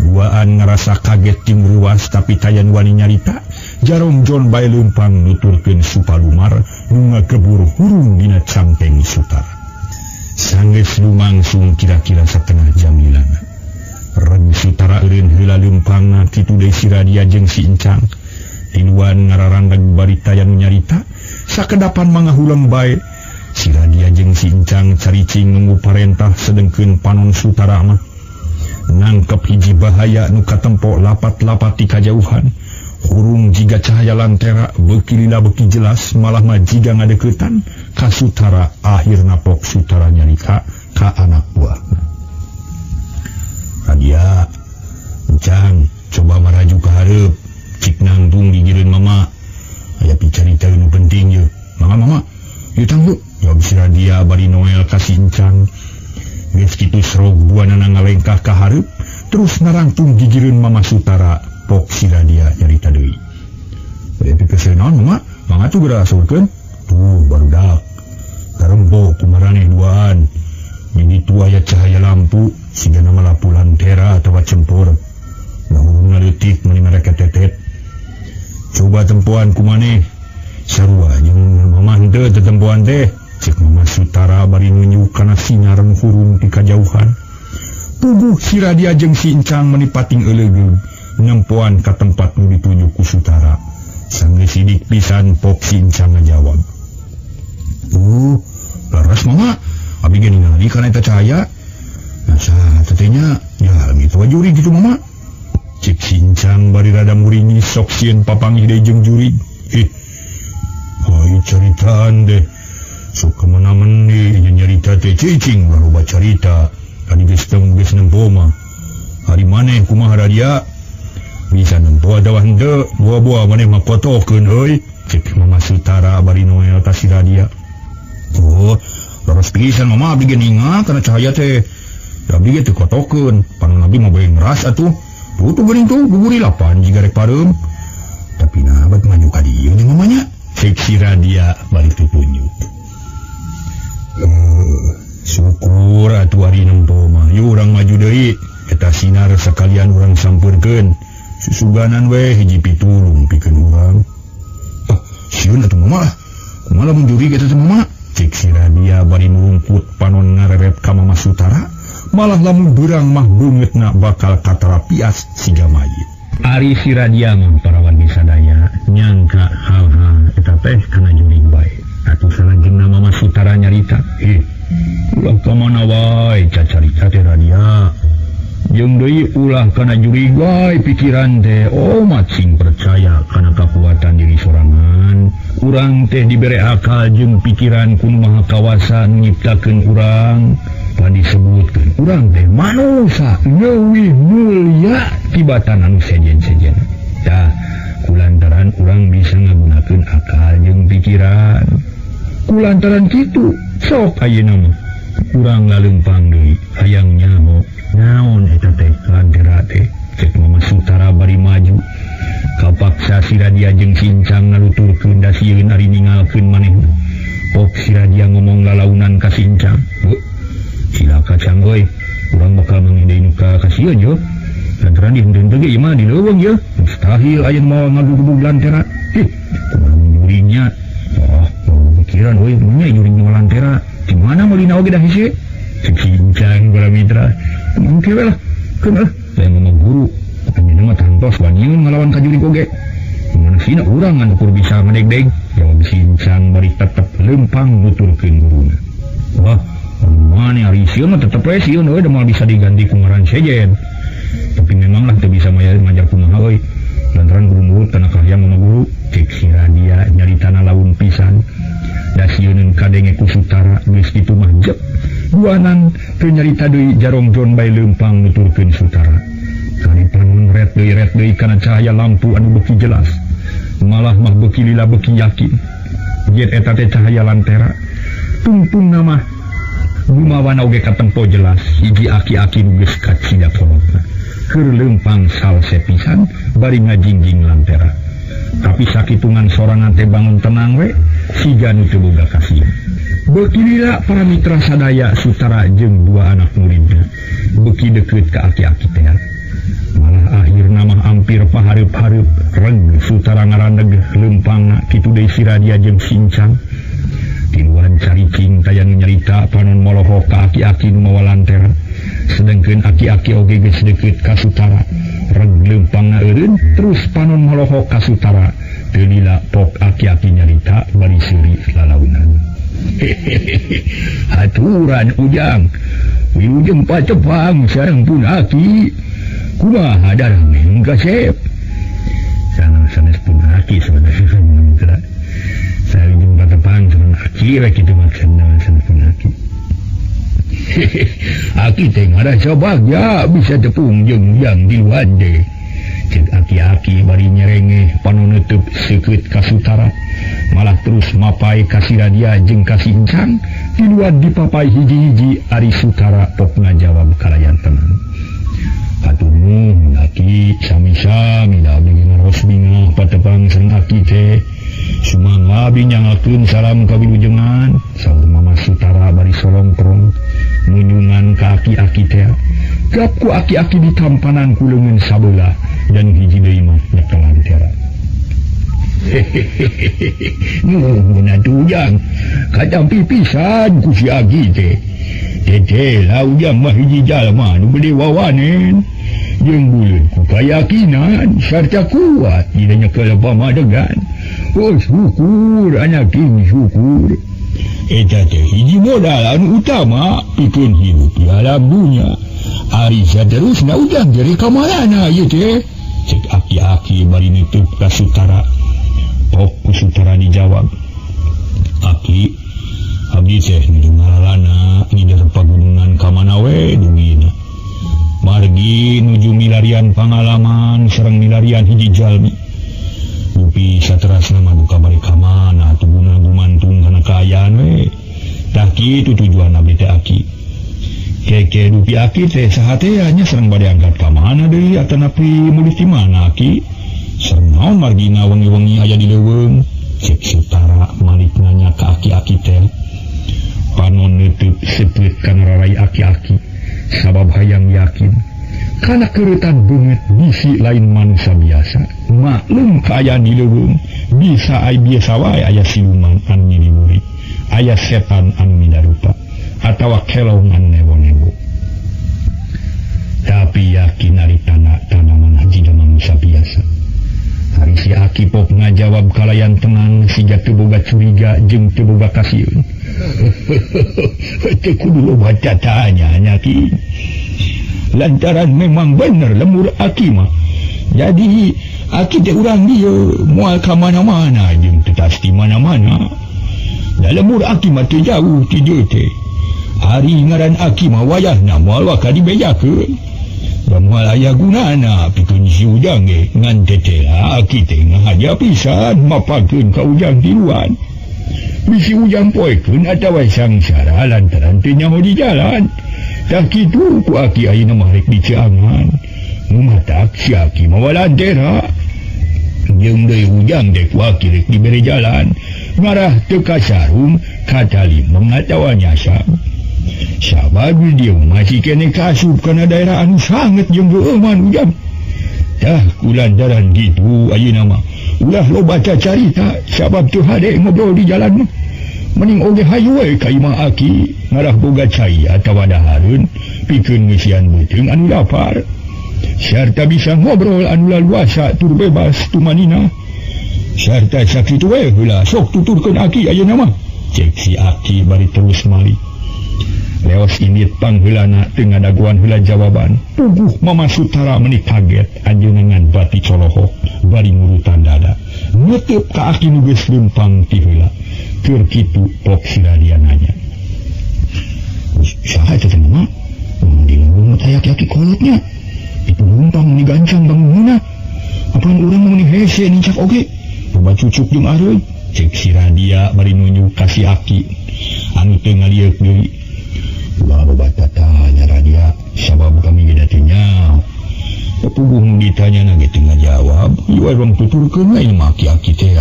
Duaan ngerasa kaget jeung ruas tapi taya nu wani nyarita. Jarong John bae leumpang nuturkeun Supalumar nu ngagebur hurung dina cangkeng Sutara. Sanggeus lumangsung kira-kira setengah jam lilana. Reg Sutara eureun heula leumpangna kitu deui si Radia jeung si Incang. Tiluan ngararandag bari taya nu nyarita, sakedapan mangahuleng bae. Si Radia jeung si Incang caricing nunggu parentah sedengkeun panon Sutara mah nangkep hiji bahaya nu katempo lapat-lapat ti kajauhan. Hurung jiga cahaya lantera beuki lila beuki jelas malah mah jiga ngadeuketan ka Sutara. Akhirna pok Sutara nyarita ka anak buahna. Radia, Incang, coba maraju ka hareup. Cik nangtung digireun mama. Aya picarita nu penting ye. Mama mama, ieu tangguh. Jawab si Radia bari Noel ka si Incang. Geus kitu srog buanana ngalengkah ka hareup, terus narangtung gigireun Mama Sutara. Pok si Radia nyarita deui. Bade pikeun naon mama? Mangga tuh geura asurkeun. Tuh barudak. Karembo kumaraneh duaan. Di ditu aya cahaya lampu, sigana mah lampu lantera atawa cempur. Nah, leutik meni mereka tetet. Coba tempoan kumaneh. Sarua jeung mama henteu tetempoan teh. Cek Mama Sutara bari nunjuk kana sinar nu hurung ti kajauhan. Puguh si Radia jeung si Incang meni pating eulegeung nempoan ka tempat nu ditunjuk ku Sutara. Sanggeus sidik pisan pok si Incang ngajawab. Leres mama, abi ge ningali kana eta cahaya. Nah, saha teteh nya? Ya, gitu wae jurig kitu mama. Cek sincang bari rada muringi sok sieun papanggih deui jeung jurig. Ih, ai caritaan deh. Sok kemana meni nyarita teh cicing ulah loba carita. Tadi geus teu geus nempo mah. Hari maneh kumaha Radia? Bisa nempo atawa henteu? Buah-buah maneh mah kotokeun euy. Cek Mama Sutara bari noel ka si Radia. Oh, leres pisan mama abdi ge ningal kana cahaya teh. Abdi ge teu kotokeun, panon abdi mah bae ngeras atuh. Tuh tuh geuning tuh guguri lapan jiga rek pareum. Tapi nah bat maju ka dieu nya mamanya. Cek si Radia bari teu punyu. Syukur atuh ari nempo mah. Yeuh urang maju deui. Eta sinar sakalian urang sampeurkeun. Susuganan we hiji pitulung pikeun urang. Ah, sieun atuh mama. Kumaha lamun jurig eta teh mama? Cek si Radia bari murungkut panon ngareret ka Mama Sutara. Malah lamun beurang mah beungeutna bakal katarapias siga mayit. Ari si Radia mah parawan sadaya nyangka hal-hal eta teh kana jurig bae. Atuh salajengna Mama Sutara nyarita, "Eh, ulah ka mana wae cacarita teh Radia. Jeung deui ulah kana jurig wae pikiran teh, omat sing percaya kana kakuatan diri sorangan. Urang teh dibere akal jeung pikiran ku Nu Maha Kawasa nu nyiptakeun urang. Pan disebutkeun urang teh manusa leuwih mulya tibatan anu sejen-sejen. Tah, kulantaran urang bisa ngagunakeun akal jeung pikiran. Kulantaran kitu sok ayeuna mah urang laleumpang deui hayang nyaho naon eta teh lantera teh." Cek Mama Sutara bari maju. Kapaksa si Radia jeung Sincang ngaluturkeun da sieun ari ningalkeun manehna. Pok si Radia ngomong lalaunan ka Sincang. "Heuh, cilaka Cang euy, urang bakal manggih deui nu ka kasieun yo. Lantaran dihenteu ge ieu mah di leuweung ye. Mustahil aya nu mawa ngagugbug lantera. Ih, kumaha juringnya? Oh, pikiran euy, nya juring mawa lantera. Di mana meulina oge dah hese?" Cek Sincang para mitra. Mangke we lah. Keun lah, saya ngomong guru. Anjeunna mah tangtos waniun ngalawan ka jurig oge. Mana sina urang anu kur bisa ngadegdeg. Jawab Sincang bari tetep leumpang nuturkeun guruna. Wah, mana ari sieun mah tetep we sieun euy, da moal bisa diganti ku ngaran sejen. Tapi memanglah teu bisa majar kumaha euy. Lantaran guru nurut kana kahayang mama guru. Cek si Radia nyaritana laun pisan. Da sieuneun kadenge ku Sutara geus kitu mah jep. Duanan teu nyarita deui jarong jon bae leumpang nuturkeun Sutara. Kari panon ret deui kana cahaya lampu anu beuki jelas. Malah mah beuki lila beuki yakin. Yen eta teh cahaya lantera. Tungtungna mah gumawana oge katempo jelas hiji aki-aki nu geus kacida kolotna. Keur leumpang salse pisan bari ngajingjing lantera. Tapi sakitungan sorangan teh bangun tenang we siga nu teu boga kasieun. Beuki lila para mitra sadaya Sutara jeung dua anak muridna beuki deukeut ka aki-aki teh. Malah akhirna mah hampir pahareup-hareup reg Sutara ngaraneg leumpangna kitu deui si Radia jeung Sincang. Tiluan caricing taya nu nyarita panon molohok ka aki-aki nu mawa lantera. Sedengkeun aki-aki oge geus deukeut ka Sutara. Reg leumpangna eureun terus panon molohok ka Sutara. Teu lila pok aki-aki nyarita bari seuri lalaunan. Haturan ujang, wilujeng patepang sareng pun aki. Kumaha darah kasep? Sanes pun aki sebenarnya. Sareng patepang sareng aki we kitu maksudna sanes pun aki. Aki teh ngarasa bagja bisa tepung jeung ujang di luar teh. Cek aki-aki bari nyerengeh panon neuteub seukeut ka Sutara. Malah terus mapai ka si Radia jeung ka Sincang. Di luar dipapai hiji-hiji ari Sutara pok ngajawab kalayan tenang. Atuh nuhun aki sami-sami da abdi ngaros bingah patepang sareng aki teh. Sumangga abdi nyangakeun salam kawilujengan. Saur Mama Sutara bari solongkrong munjungan ka aki-aki teh. Gap ku aki-aki ditampanan ku leungeun sabelah dan hiji deui mah nyekel lantera. Nuhun atuh ujang, katampi pisan ku si aki teh. Teteh lah ujang mah hiji jalma nu gede wawanen. Jeung buleud ku kayakinan sarta kuat dina nyekel pamadegan. Oh syukur anak ini syukur. Eta teh hiji modal anu utama pikeun hirup di alam dunya. Ari saterusna ujang jadi ka mana ieu teh? Cek aki-aki bari nutup ka Sutara. Pok ku Sutara dijawab. Aki, abdi teh nuju ngalalana ngider pagunungan ka mana we dugina. Margi nuju milarian pangalaman sareng milarian hiji jalmi. Dupi saterasna mah duka bari ka mana atuh guna gumantung kana kaayaan we. Tah kitu tujuan abdi teh aki. Keke dupi aki teh saha teh nya sareng bade angkat ka mana deui atanapi mulih ti mana aki? Sareng naon margina wengi-wengi aya di leuweung? Cek Sutara malik nanya ka aki-aki teh. Panon neuteuk seupeut kana rarai aki-aki. Sabab hayang yakin kana keureutan beungeut bisi lain manusia biasa. Maklum kaayaan di leuweung bisa ai biasa wae aya siluman anu nyiliwuri, aya setan anu midarupa atawa kelong anu nebo-nebo. Tapi yakin ari tanaman jiga manusia biasa. Ari si aki pok ngajawab kalayan tenang siga teu boga curiga jeung teu boga kasieun. Teu kudu loba tatanya nya ki. Lantaran memang bener lemur aki mah. Jadi aki teh urang dieu moal ka mana-mana jeung teu tas di mana-mana. Da lemur aki mah teu jauh ti dieu teh. Ari ngaran aki mah wayahna moal waka dibejakeun. Da moal aya gunana pikeun si ujang ge ngan tetela aki teh ngahaja pisan mapakeun ka ujang tiluan. Bisi ujang poekeun atawa sangsara lantaran teu nyaho di jalan. Tah kitu ku aki ayeuna mah rek diceangan. Nu matak si aki mah walantera. Jeung deui ujang teh ku aki rek dibere jalan. Ngarah teu kasarung katalimeng atawa nyasab. Sabab dia masih kene kasup kana daerah anu sanget jeung geueuman ujang. Tah kulantaran kitu ayeuna mah ulah loba carita sabab teu hade ngobrol di jalan mah. Mending oge hayu we ka imah aki ngarah boga cai atawa dahareun pikeun ngeusian beuteung anu lapar. Sarta bisa ngobrol anu laluasa tur bebas tumanina. Sarta sakitu we heula sok tuturkeun aki ayeuna mah. Cek si aki bari terus malik. Leos indit pangheulana teu ngadaguan heula jawaban. Puguh Mama Sutara meuni kaget anjeunna ngan bati colohok bari ngurutan dada. Neuteub ka aki nu geus leumpang ti heula. Keur kitu pok si Radia nanya. Saha eta teh mama? Di leuweung teh aki-aki kolotnya. Itu leumpang meuni gancang bangunna. Apaan urang meuni hese nincak oge? Loba cucuk jeung areuy. Cek si Radia bari nunjuk ka si aki anu teu ngalieuk deui. Ulah loba tatanya Radia sabab kami ge teu nyaho. Puguh nu ditanya ge teu ngajawab. Ieu urang tuturkeun we mah aki-aki teh.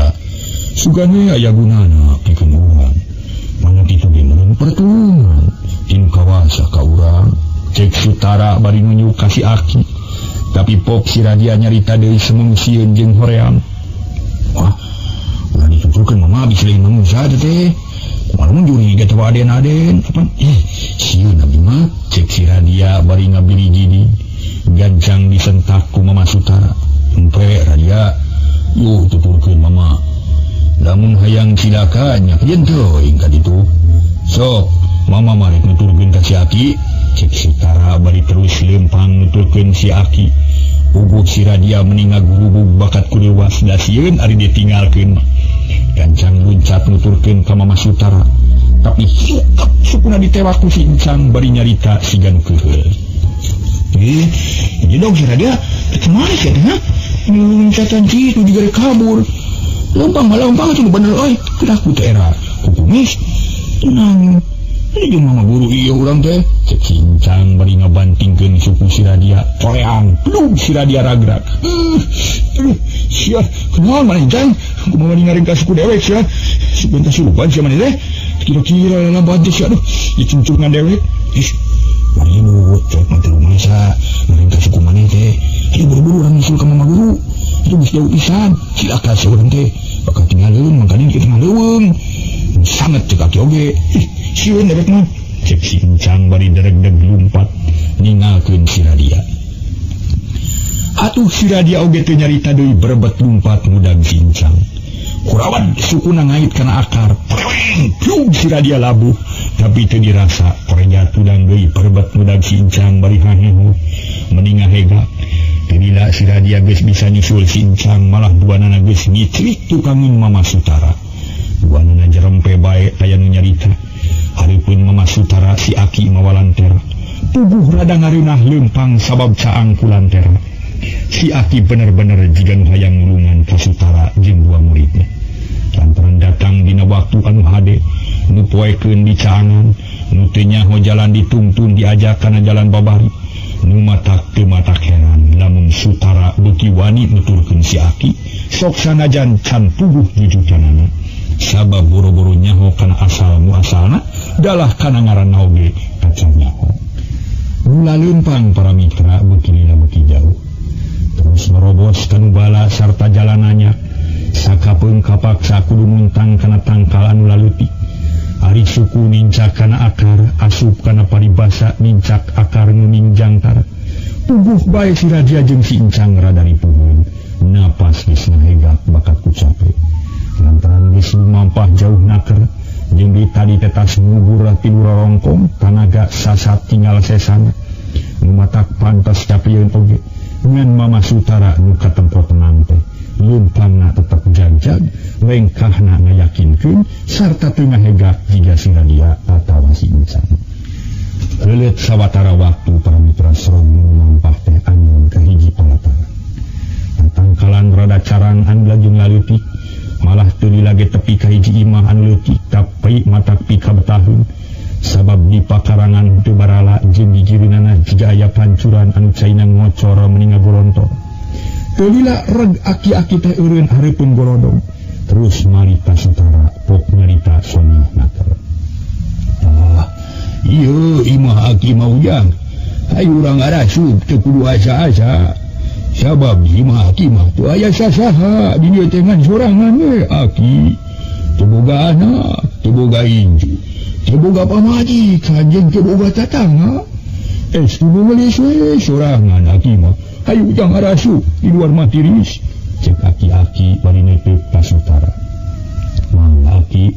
Sugan we aya gunana pikeun urang. Mana kitu ge meureun pertulungan tinu kawasa ka urang. Cek Sutara bari nunjuk ka si aki. Tapi pok si Radia nyarita deui semeng sieun jeung hoream. Wah, ulah dituturkeun mama bisi lain manusia teh. Kumaha juri ge teh aden-aden apa? Sieun abdi mah. Cek si Radia bari ngabili gini. Gancang disentak ku Mama Sutara. Empe Radia, yuh tuturkeun mama. Lamun hayang cilaka nya kajen teuing ka ditu. Sok, mama marek nuturkeun ka si aki. Cek Sutara bari terus leumpang nuturkeun si aki. Puguh si Radia meuni ngagurubug bakat ku leuwas da sieun ari ditinggalkeun. Gancang luncat nuturkeun ka Mama Sutara. Tapi sukap sukuna ditewak ku si Encang bari nyarita siga nu keuheul. Jedog si Radia, kemana sih ha? Loncatan kitu juga kabur. Lempang malah lempang itu bener euy. Kedah ku teh era kukumis. Tenang. Ini jeung mama guru ieu urang teh. Cek si Encang bari ngabantingkeun suku si Radia. Toreang, plug si Radia ragrag. Sia, kunaon maneh Encang? Kumaha mani ngaringkas suku dewek sia? Sugan kasurupan sia maneh teh. Kira-kira lambat teh sia aduh, dicuncungan dewek. Ih, ribut cek mah teu rumasa ngaringkas suku maneh teh. Ayo buru-buru urang nyusul ka mama guru. Itu geus jauh pisan. Cilaka sia urang teh. Bakal tinggalin mangkaning di tengah leuweung. Sanget cek aki oge. Ih, sieun dewek mah. Cek si Encang bari deregdeg lumpat ningalkeun si Radia. Atuh si Radia oge teu nyarita deui berebet lumpat ngudag si Encang. Kurawan sukuna ngait kana akar. Preweng, plug si Radia labuh. Tapi teu dirasa koreja tudang deui berebet ngudag si Encang bari haheho. meni ngahegak. Teu si Radia geus bisa nyusul si Encang malah duanana geus ngicrik tukangin Mama Sutara. Duanana jerempe bae aya nu nyarita. Hareupeun Mama Sutara si Aki mawa lantera. Tubuh rada ngareunah leumpang sabab caang ku lantera. Si Aki bener-bener jiga nu hayang nulungan ka Sutara jeung dua muridna. Lantaran datang dina waktu anu hade, nu poekeun di caangan, nu teu nyaho jalan dituntun diajak kana jalan babari. Nu matak teu matak heran lamun Sutara beuki wani nuturkeun si Aki, sok sanajan can puguh jujutanana. Sabab boro-boro nyaho kana asal muasalna, dalah kana ngaranna oge kacar nyaho. Mula leumpang para mitra beuki lila beuki jauh. Terus merobos kanu bala sarta jalanannya. Sakapeung kapaksa kudu muntang kana tangkal anu laleutik. Ari suku nincak kana akar, asup kana paribasa nincak akar nu minjangkar. Puguh bae si Raja jeung si Encang rada ripuheun. Napas geus ngahegak bakat ku cape. Lantaran geus lumampah jauh naker, jeung di tadi tetas ngubur tilu rorongkong, tanaga sasat tinggal sesana. Nu matak pantas capieun oge. Ngan Mama Sutara nu katempo tenang teh. Leumpangna tetep jagjag, lengkahna ngayakinkeun sarta teu ngahegak jiga si Radia atawa si Encang. Leuleut sawatara waktu para mitra serong lumampah teh anyun ka hiji palatara. Tangkalan rada carang anu lajeng laleutik, malah teu lila ge tepi ka hiji imah anu leutik tapi matak pikabetaheun. Sabab di pakarangan teu barala jeung di jireunana jiga aya pancuran anu caina ngocor meni ngagorontor. Teu lila reg aki-aki teh eureun hareupeun golodog. Terus marita Sutara pok nyarita sonya naker. Ah, ieu imah aki mah ujang. Hayu urang arasup teu kudu asa-asa. Sabab imah aki mah teu aya sasaha di dieu teh ngan sorangan we aki. Teu boga anak, teu boga incu, teu boga pamajikan jeung teu boga tatangga. Es nu meulis we sorangan aki mah. Hayu ujang arasup di luar mah tiris. Cek aki-aki bari neuteuk ka Sutara. Mang aki,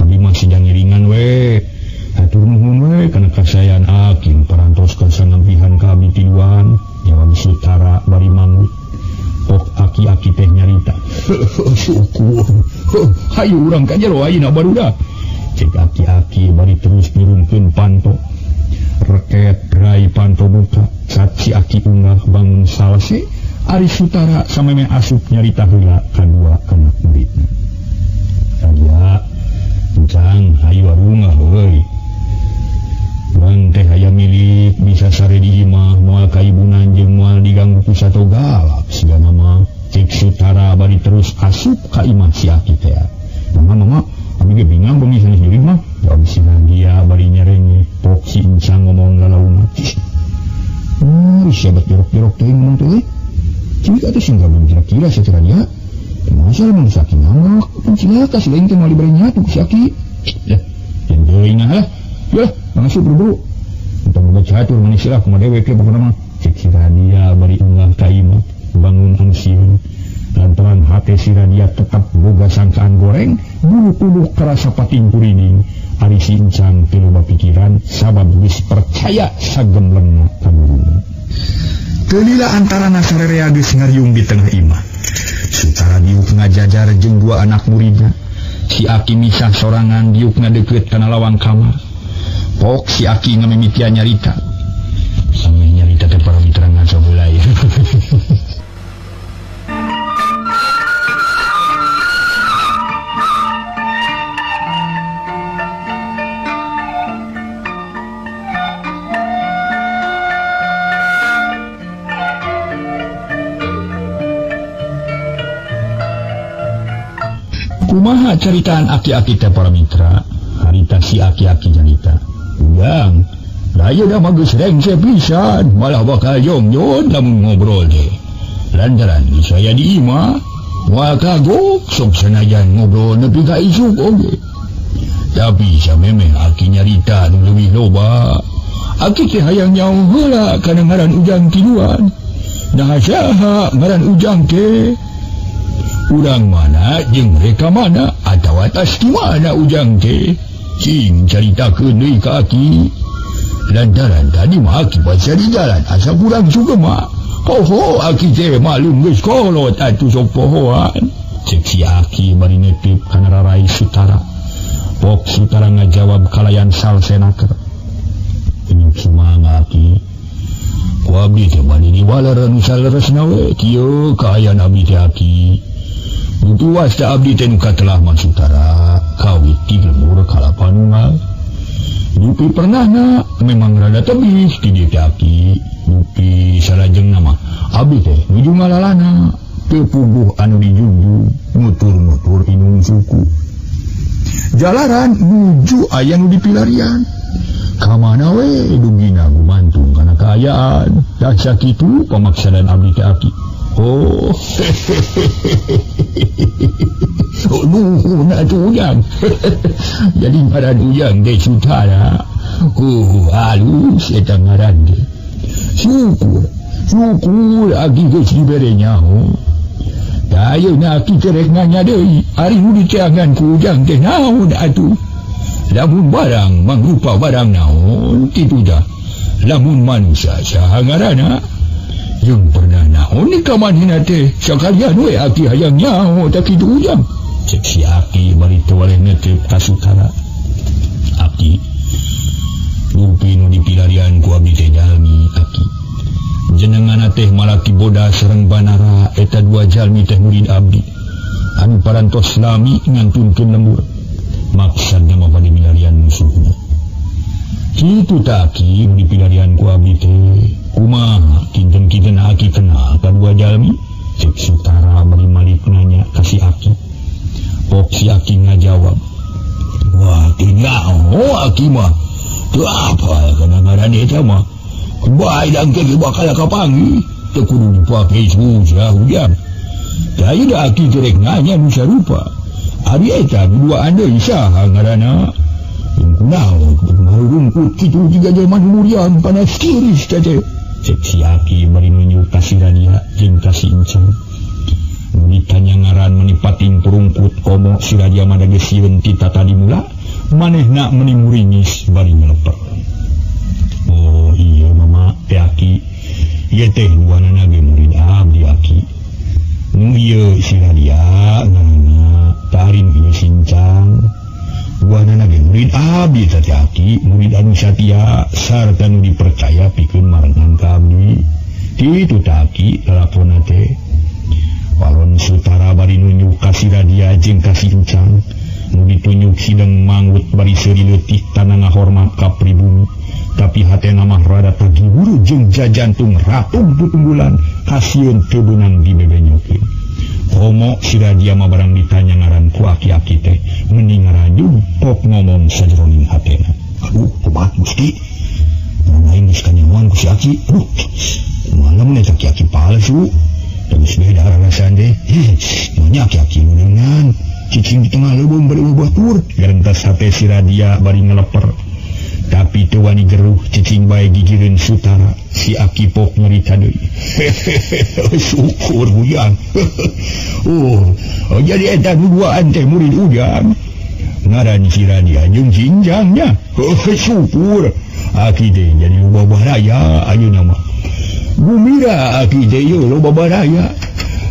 abdi mah sejang ngiringan we. Hatur nuhun we kana kasayan aki parantos kasangampihan ka abdi tiluan. Jawab Sutara bari manggut. Pok aki-aki teh nyarita. Syukur. Hayu urang ka jero ayeuna barudak. Cek aki-aki bari terus nurunkeun panto. Reket rai panto buka. Saat si aki unggah bangun salse, ari Sutara sameme asup nyarita heula kadua anak muridna. Radia, Encang, hayu arungah heuy. Urang teh aya milik bisa sare di imah moal kaibunan jeung moal diganggu ku sato galak sigana mah. Cek Sutara bari terus asup ka imah si aki teh. Mama mama, abi ge bingang bengi sanes jurig mah. Jawab si Radia bari nyerenge. Pok si Encang ngomong lalauna. Siapa jorok-jorok teh ngomong teh. Cik atuh sing gabung kira-kira si Radia. Masa lamun si aki ngambek, pun cilaka si lain teh moal dibere nyatu ku si aki. Ya, jeung teuing lah. Yeuh, langsung buru-buru. Entong boga catur manis lah kumaha dewek ge pokona mah. Cek si Radia bari unggah ka imah, bangun anu sieun. Lantaran hate si Radia tetap boga sangkaan goreng, bulu-bulu kerasa pating kuriding. Ari si Encang teu loba pikiran sabab geus percaya sagemlengna ka guruna. Teu lila antarana sarerea geus ngariung di tengah imah. Sutara diuk ngajajar jeung dua anak muridna. Si Aki misah sorangan diuk ngadeukeut kana lawang kamar. Pok si Aki ngamimitian nyarita. Sameh nyarita teh para mitra ngaco heula. Kumaha caritaan aki-aki teh para mitra? Harita si aki-aki nyarita. Ujang, raya dah mah geus rengse pisan, malah bakal jongjon lamun ngobrol teh. Lantaran geus aya di imah, moal kagok sok sanajan ngobrol nepi ka isuk oge. Tapi samemeh aki nyarita nu leuwih loba. Aki teh hayang nyaho heula kana ngaran Ujang tiluan. Nah saha ngaran Ujang teh? Urang mana jeung mereka mana atawa atas di mana Ujang teh? Cing caritakeun deui ka aki. Lantaran tadi mah aki baca di jalan asa kurang juga mah. Poho aki teh malum geus kolot atuh sok pohoan. Cek si aki bari netip kana rarai Sutara. Pok Sutara ngajawab kalayan salsenaker. Ini sumangga aki. Ku abdi teh bari diwaler nu saleresna we kieu kaayaan abdi teh aki. Tuas ta abdi teh nu katelah mah Sutara kawit ti lembur kalapa nunggal. Dupi pernahna memang rada tebih ti dieu teh aki. Dupi salajengna mah abdi teh nuju ngalalana teu puguh anu dijunjung nutur-nutur inung suku. Jalaran nuju aya nu dipilarian. Ka mana we dugina gumantung kana kaayaan. Dah sakitu pamaksadan abdi teh aki. Oh, oh nuhun atuh ujang. Jadi ngaran ujang teh Sutara. Oh, halus eta ngaran teh. Syukur, syukur aki geus dibere nyaho. Da ayeuna aki teh rek nanya deui, ari nu diteangan ku ujang teh naon atuh? Lamun barang mangrupa barang naon kitu dah. Lamun manusia saha ngaranna? Jeung pernah naon ka manehna teh sakalian we aki hayang nyaho tah kitu ujang. Cek si aki bari teu waleh netep ka Sutara. Aki dupi nu dipilarian ku abdi teh jalmi aki. Jenenganna teh Malaki Boda sareng Banara eta dua jalmi teh murid abdi. Anu parantos lami ngantunkeun lembur. Maksudna mah bade milarian musuhna. Kitu tah aki nu dipilarian ku abdi teh. Kumaha kinten-kinten aki kenal ka dua jalmi? Cek Sutara bari malik nanya ka si aki. Pok si aki ngajawab. Wah, tidak, oh aki mah. Teu apal kana ngaran eta mah. Bae dangke ge bakal kapanggih. Teu kudu dipake susah ujang. Da ieu da aki teh rek nanya nu sarupa. Ari eta duaan deui saha ngaranna? Kunaon marungkut kitu jiga jelema nu muriang panas tiris teh. Cek si aki bari nunjuk ka si Radia jeung ka si Encang. Nu ditanya ngaran meni pating purungkut komo si Radia mah geus sieun ti tatadi mula manehna meni muringis bari ngeleper. Oh iya mama teh aki ieu teh duanana ge murid abdi aki. Nu ieu si Radia ngaranna tarin ieu Sincang. Duanana ge murid abdi teh aki, murid anu satia sarta nu dipercaya pikeun marengan ka abdi. Kitu teh aki lalakonna teh. Walon Sutara bari nunjuk ka si Radia jeung ka si Encang. Nu ditunjuk sideng manggut bari seuri leutik tanah ngahormat ka pribumi. Tapi hatena mah rada tagiburu jeung jajantung ratung tutunggulan kasieun teu beunang dibebenyokeun. Komo si Radia mah barang ditanya ngaran ku aki-aki teh meni ngarajug pok ngomong sajeroning hatena. Aduh, kumaha Gusti? Mun aing geus kanyahoan ku si aki. Aduh, kumaha lamun eta aki-aki palsu? Geus beda rarasaan teh. Manya aki-aki nu leungan cicing di tengah leuweung bari batur. Gerentas hate si Radia bari ngeleper. Tapi teu wani geruh cicing bae gigireun Sutara. Si aki pok nyarita deui. Syukur ujang. Oh, jadi eta nu duaan teh murid ujang. Ngaran si Radia jeung Sinjang nya. Syukur. Aki teh jadi loba baraya ayeuna mah. Gumira aki teh ieu loba baraya.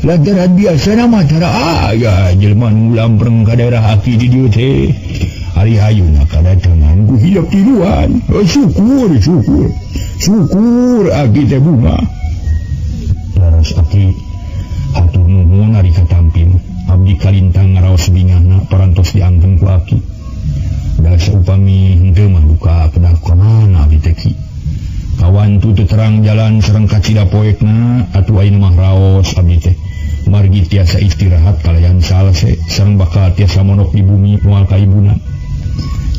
Lantaran biasana mah tara aya jelema nu lampreng ka daerah aki di dieu teh. Ari ayeuna kadatangan ku hidup tiluan. Oh, syukur, syukur. Syukur aki teh bunga. Laras aki hatur nuhun ari katampil. Abdi kalintang ngaraos bingahna parantos diangkeun ku aki. Da saupami henteu mah duka kedah ka mana abdi teh ki. Kawan tu teu terang jalan sareng kacida poekna atuh ayeuna mah raos abdi teh. Margi tiasa istirahat kalayan salse sareng bakal tiasa monok di bumi moal ka ibuna.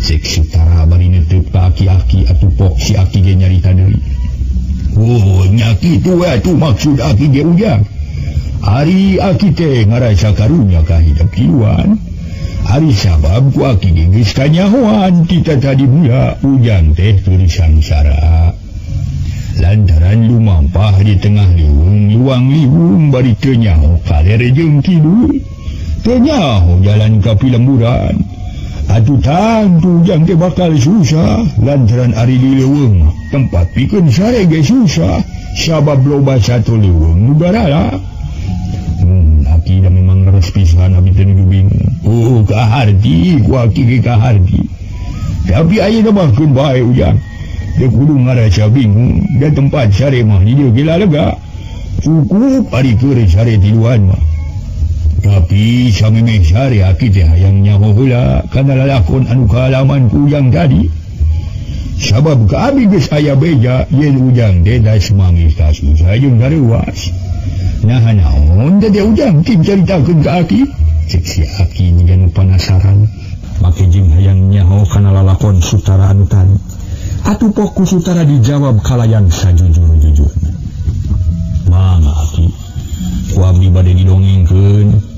Cek Sutara bari netep ka aki-aki atuh pok si aki ge nyarita deui. Oh, nya kitu we atuh maksud aki ge ujang. Ari aki teh ngarasa karunya ka hidup tiluan. Ari sabab ku aki ge geus kanyahoan kita tadi mula ujang teh teu sangsara. Lantaran lumampah di tengah leuweung luang liwung bari teu nyaho kaler jeung kidul. Teu nyaho jalan ka pilemburan. Atuh tangtu ujang teh bakal susah lantaran ari di leuweung tempat pikeun sare ge susah sabab loba sato leuweung nu garala. Aki da memang leres pisan abi teh nuju bingung. Oh, kaharti ku aki ge kaharti. Tapi ayeuna mah keun bae ujang. Teu kudu ngarasa bingung da tempat sare mah di dieu ge lega. Cukup ari keur sare tiluan mah. Tapi samemeh sare aki teh hayang nyaho heula kana lalakon anu kaalaman ku ujang tadi. Sabab ka abi geus aya beja yen ujang teh das manggih kasusah jeung gareuwas. Nah naon teh ujang kin caritakeun ka aki? Cek si aki jiga nu panasaran. Make jeung hayang nyaho kana lalakon Sutara anu tadi. Atuh pok ku Sutara dijawab kalayan sajujur-jujurna. Mangga aki, ku abdi bade didongengkeun.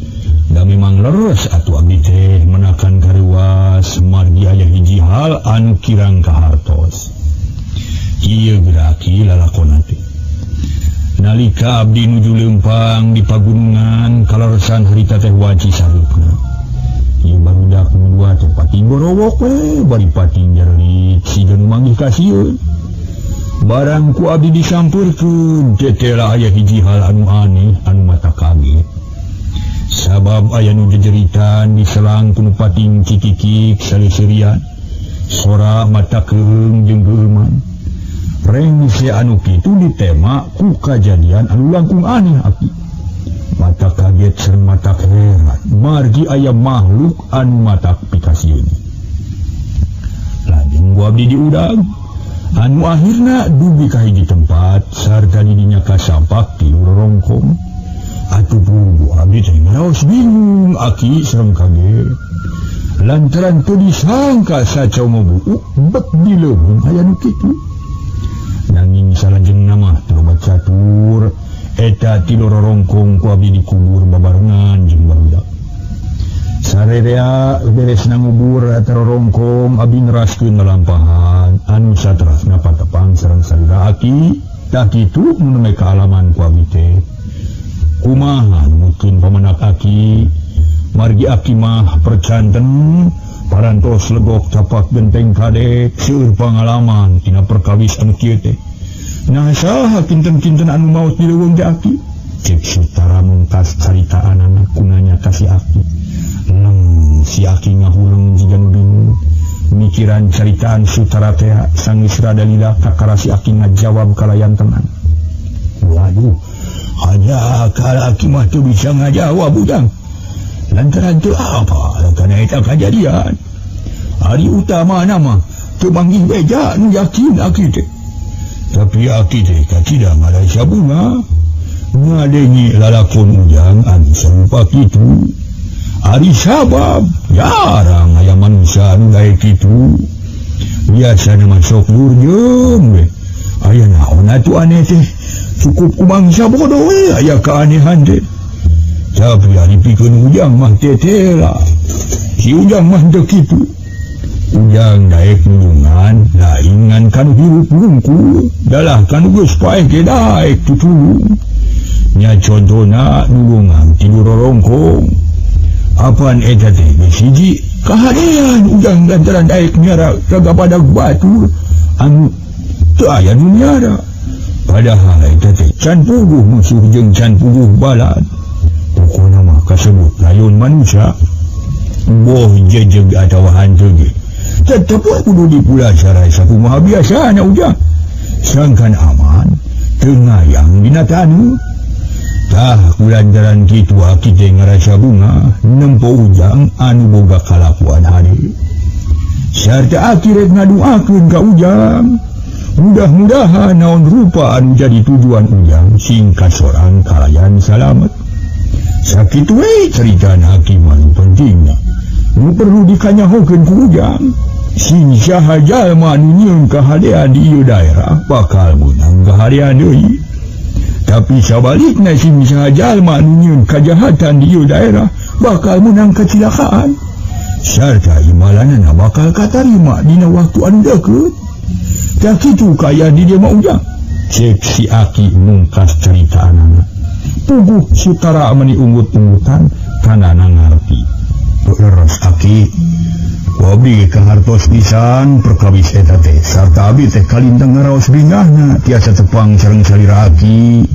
Da memang leres atuh abdi teh menakan kareuwas margi aya hiji hal anu kirang kahartos. Ieu geura aki lalakonna teh. Nalika abdi nuju leumpang di pagunungan kaleresan harita teh wanci sareupna. Ieu barudak nu dua teh pating borowok we bari pating jerelit siga nu manggih kasieun. Barang ku abdi disampeurkeun tetela aya hiji hal anu aneh anu mata kaget. Sabab aya nu jejeritan diselang ku nu pating cikikik saleseurian. Sora mata keung jeung geueuman. Rengse anu kitu ditema ku kajadian anu langkung aneh aki. Mata kaget sareng mata heran margi aya makhluk anu mata pikasieun. Lajeng ku abdi diudag anu akhirna dugi ka hiji tempat sarta didinya kasampak tilu rorongkong. Atuh puguh abdi teh ngaraos bingung aki sareng kaget. Lantaran teu disangka sacomo buuk bet di leuweung aya nu kitu. Nanging salajengna mah teu loba catur eta tilu rorongkong ku abdi dikubur babarengan jeung barudak. Sarerea beresna ngubur eta rorongkong abdi neraskeun lalampahan anu saterasna patepang sareng salira aki. Tah kitu nu nembe kaalaman ku abdi teh. Kumaha numutkeun pamenak aki margi aki mah percanten parantos legok tapak genteng kadek seueur pangalaman tina perkawis anu kieu teh. Nah saha kinten-kinten anu maot di leuweung teh aki? Cek Sutara mungkas caritaanana kunanya ka si aki. Leng si aki ngahuleng jiga nu bingung. Mikiran caritaan Sutara teh sanggeus rada lila kakara si aki ngajawab kalayan tenang. Waduh, hanya kalau aki mah teu bisa ngajawab ujang. Lantaran teu apa kana eta kajadian. Ari utamana mah teu manggih beja nu yakin aki teh. Tapi aki teh kacida ngarasa bunga ngadengi lalakon ujang anu sarupa kitu. Ari sabab jarang aya manusia anu daek kitu. Biasana mah sok lurjeung we. Aya naon atuh aneh teh? Cukup ku bangsa bodoh we aya keanehan teh. Tapi ari pikeun ujang mah tetela. Si ujang mah teu kitu. Ujang daek nulungan lain ngan kanu hirup wungkul dalah kanu geus paeh ge daek tutulung. Nya contona nulungan tilu rorongkong. Apan eta teh geus hiji kahadean ujang lantaran daek miara raga badag batur anu teu aya nu miara. Padahal eta teh can puguh musuh jeung can puguh balad. Pokona mah kasebut layon manusia. Boh jejeg atawa hantu ge tetep we kudu dipulasara sakumaha biasana ujang. Sangkan aman teu ngayang dina tanu. Tah kulantaran kitu aki teh ngarasa bunga nempo ujang anu boga kalakuan hade. Sarta aki rek ngaduakeun ka ujang. Mudah-mudahan naon rupa anu jadi tujuan ujang sing kasorang kalayan salamet. Sakitu we caritana aki mah nu pentingna. Nu perlu dikanyahokeun ku ujang. Sing saha jalma anu nyieun kahadean di ieu daerah bakal meunang kahadean deui. Tapi sabalikna sing saha jalma anu nyieun kajahatan di ieu daerah bakal meunang kacilakaan. Sarta imalanana bakal katarima dina waktu anu deukeut. Tah kitu kaayaan di dieu mah ujang. Cek si aki mungkas caritaanana. Puguh Sutara meni unggut-unggutan tanana ngarti. Leres aki Abdi kahartos pisan perkawis eta teh sarta abdi teh kalintang ngaraos bingahna tiasa tepang sareng salira aki.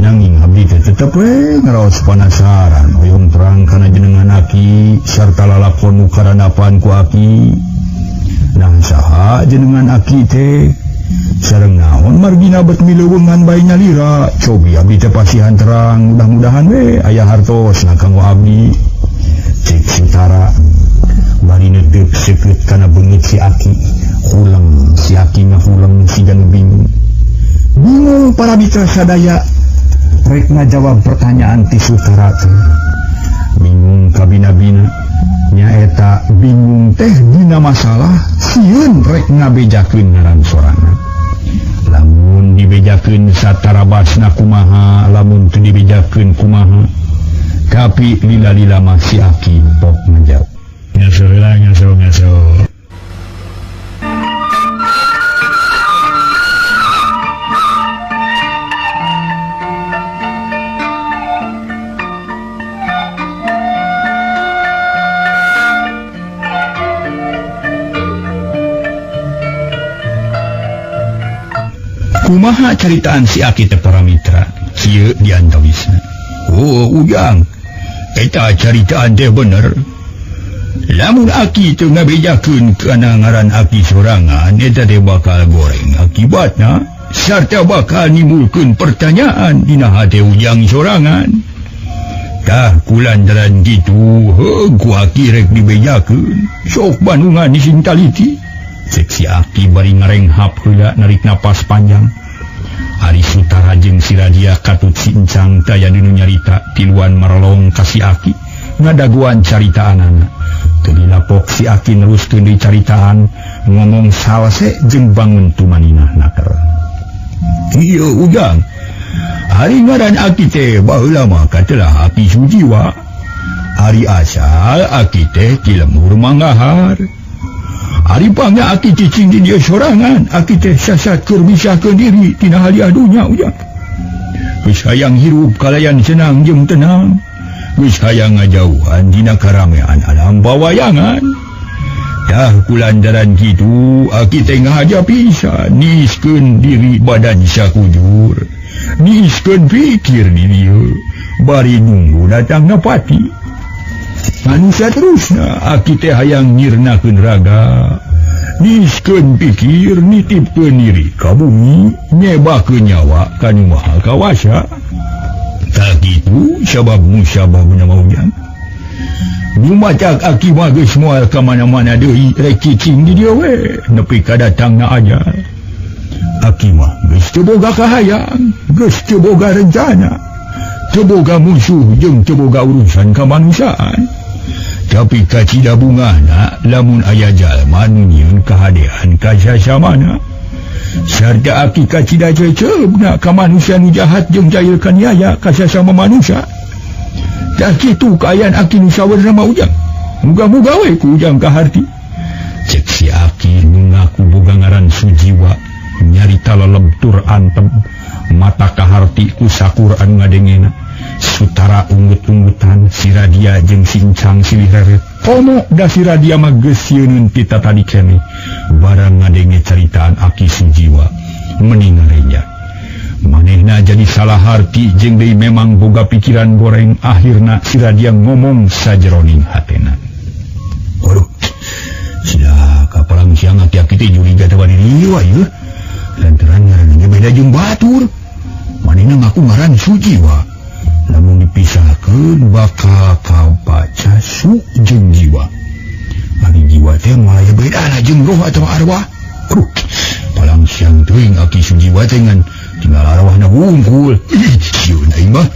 Nanging abdi teh tetep we ngaraos panasaran hoyong terang kana jenengan aki sarta lalakon nu karanapan ku aki. Nang saha jenengan aki teh sareng naon margina bet mileuweungan bae nyalira. Cobi abdi teh pasihan terang mudah-mudahan we aya hartos na kanggo abdi. Cek Sutara bari neudeup seukeut kana beungeut si aki. Huleng si aki ngahuleng siga nu bingung. Bingung para mitra sadaya rek ngajawab pertanyaan ti Sutara teh. Bingung kabina-bina nyaeta bingung teh dina masalah sieun rek ngabejakeun ngaran sorangan. Lamun dibejakeun satarabasna kumaha, lamun teu dibejakeun kumaha. Tapi lila-lila mah si aki pok ngajawab. Ngaso lah, ngaso, ngaso. Kumaha caritaan si aki teh para mitra? Kieu diantawisna. Oh, ujang. Eta caritaan teh bener. Lamun aki teu ngabejakeun kana ngaran aki sorangan, eta teh bakal goreng akibatna sarta bakal nimbulkeun pertanyaan dina hate ujang sorangan. Tah kulantaran kitu heuh ku aki rek dibejakeun. Sok Bandungan sing taliti. Cek si aki bari ngarenghap heula narik napas panjang. Ari Sutara jeung si Radia katut si Encang taya dinu nyarita tiluan marelong ka si aki ngadaguan caritaanana. Teu dilapok si aki neruskeun deui caritaan ngomong salse jeung bangun tumaninah naker. Ieu ujang, ari ngaran aki teh baheula mah katelah Aki Sujiwa. Ari asal aki teh ti lembur Manggahar. Ari pangna aki cicing di dieu sorangan, aki teh sasat keur misahkeun diri tina haliah dunya ujang. Geus hayang hirup kalayan senang jeung tenang. Geus hayang ngajauhan dina karamean alam bawayangan. Tah kulantaran kitu aki teh ngahaja pisan niskeun diri badan sakujur. Niskeun pikir di dieu bari nunggu datangna pati. Manusia terusna aki teh hayang nyirnakeun raga. Niskeun pikir nitipkeun diri ka bumi nyebakeun nyawa ka Nu Maha Kawasa. Tah kitu sabab musababna mah ujang. Nyumacak aki mah geus moal ka mana-mana deui rek cicing di dieu we nepi ka datangna ajal. Aki mah geus teu boga kahayang, geus teu boga rencana, teu boga musuh jeung teu boga urusan kamanusiaan. Tapi kacida bungahna lamun aya jalma nu nyieun kahadean ka sasamana. Sarta aki kacida ceceubna ka manusia nu jahat jeung jahil kaniaya ka sasama manusia. Tah kitu kaayaan aki nu saweurna mah ujang. Muga-muga we ku ujang kaharti. Cek si aki nu ngaku boga ngaran Sujiwa nyarita lelebtur antem mata kaharti ku sakur anu ngadengena. Sutara unggut-unggutan si Radia jeung sincang silih reret. Komo da si Radia mah geus sieun ti tatadi keneh. Barang ngadenge caritaan Aki Sujiwa meni ngareja. Manehna jadi salah harti jeung deui memang boga pikiran goreng. Akhirna si Radia ngomong sajeroning hatena. Waduh, sia kapalang siang aki-aki teh juriga teh bari riwa ieu. Lantaran ngaranna beda jeung batur. Manehna ngaku ngaran Sujiwa. Lamun dipisahkeun bakal kabaca su jeung jiwa. Ari jiwa teh moal aya bedana jeung roh atawa arwah. Aduh, palang siang teuing aki Sujiwa teh ngan tinggal arwahna wungkul. Ih, sieun aing mah.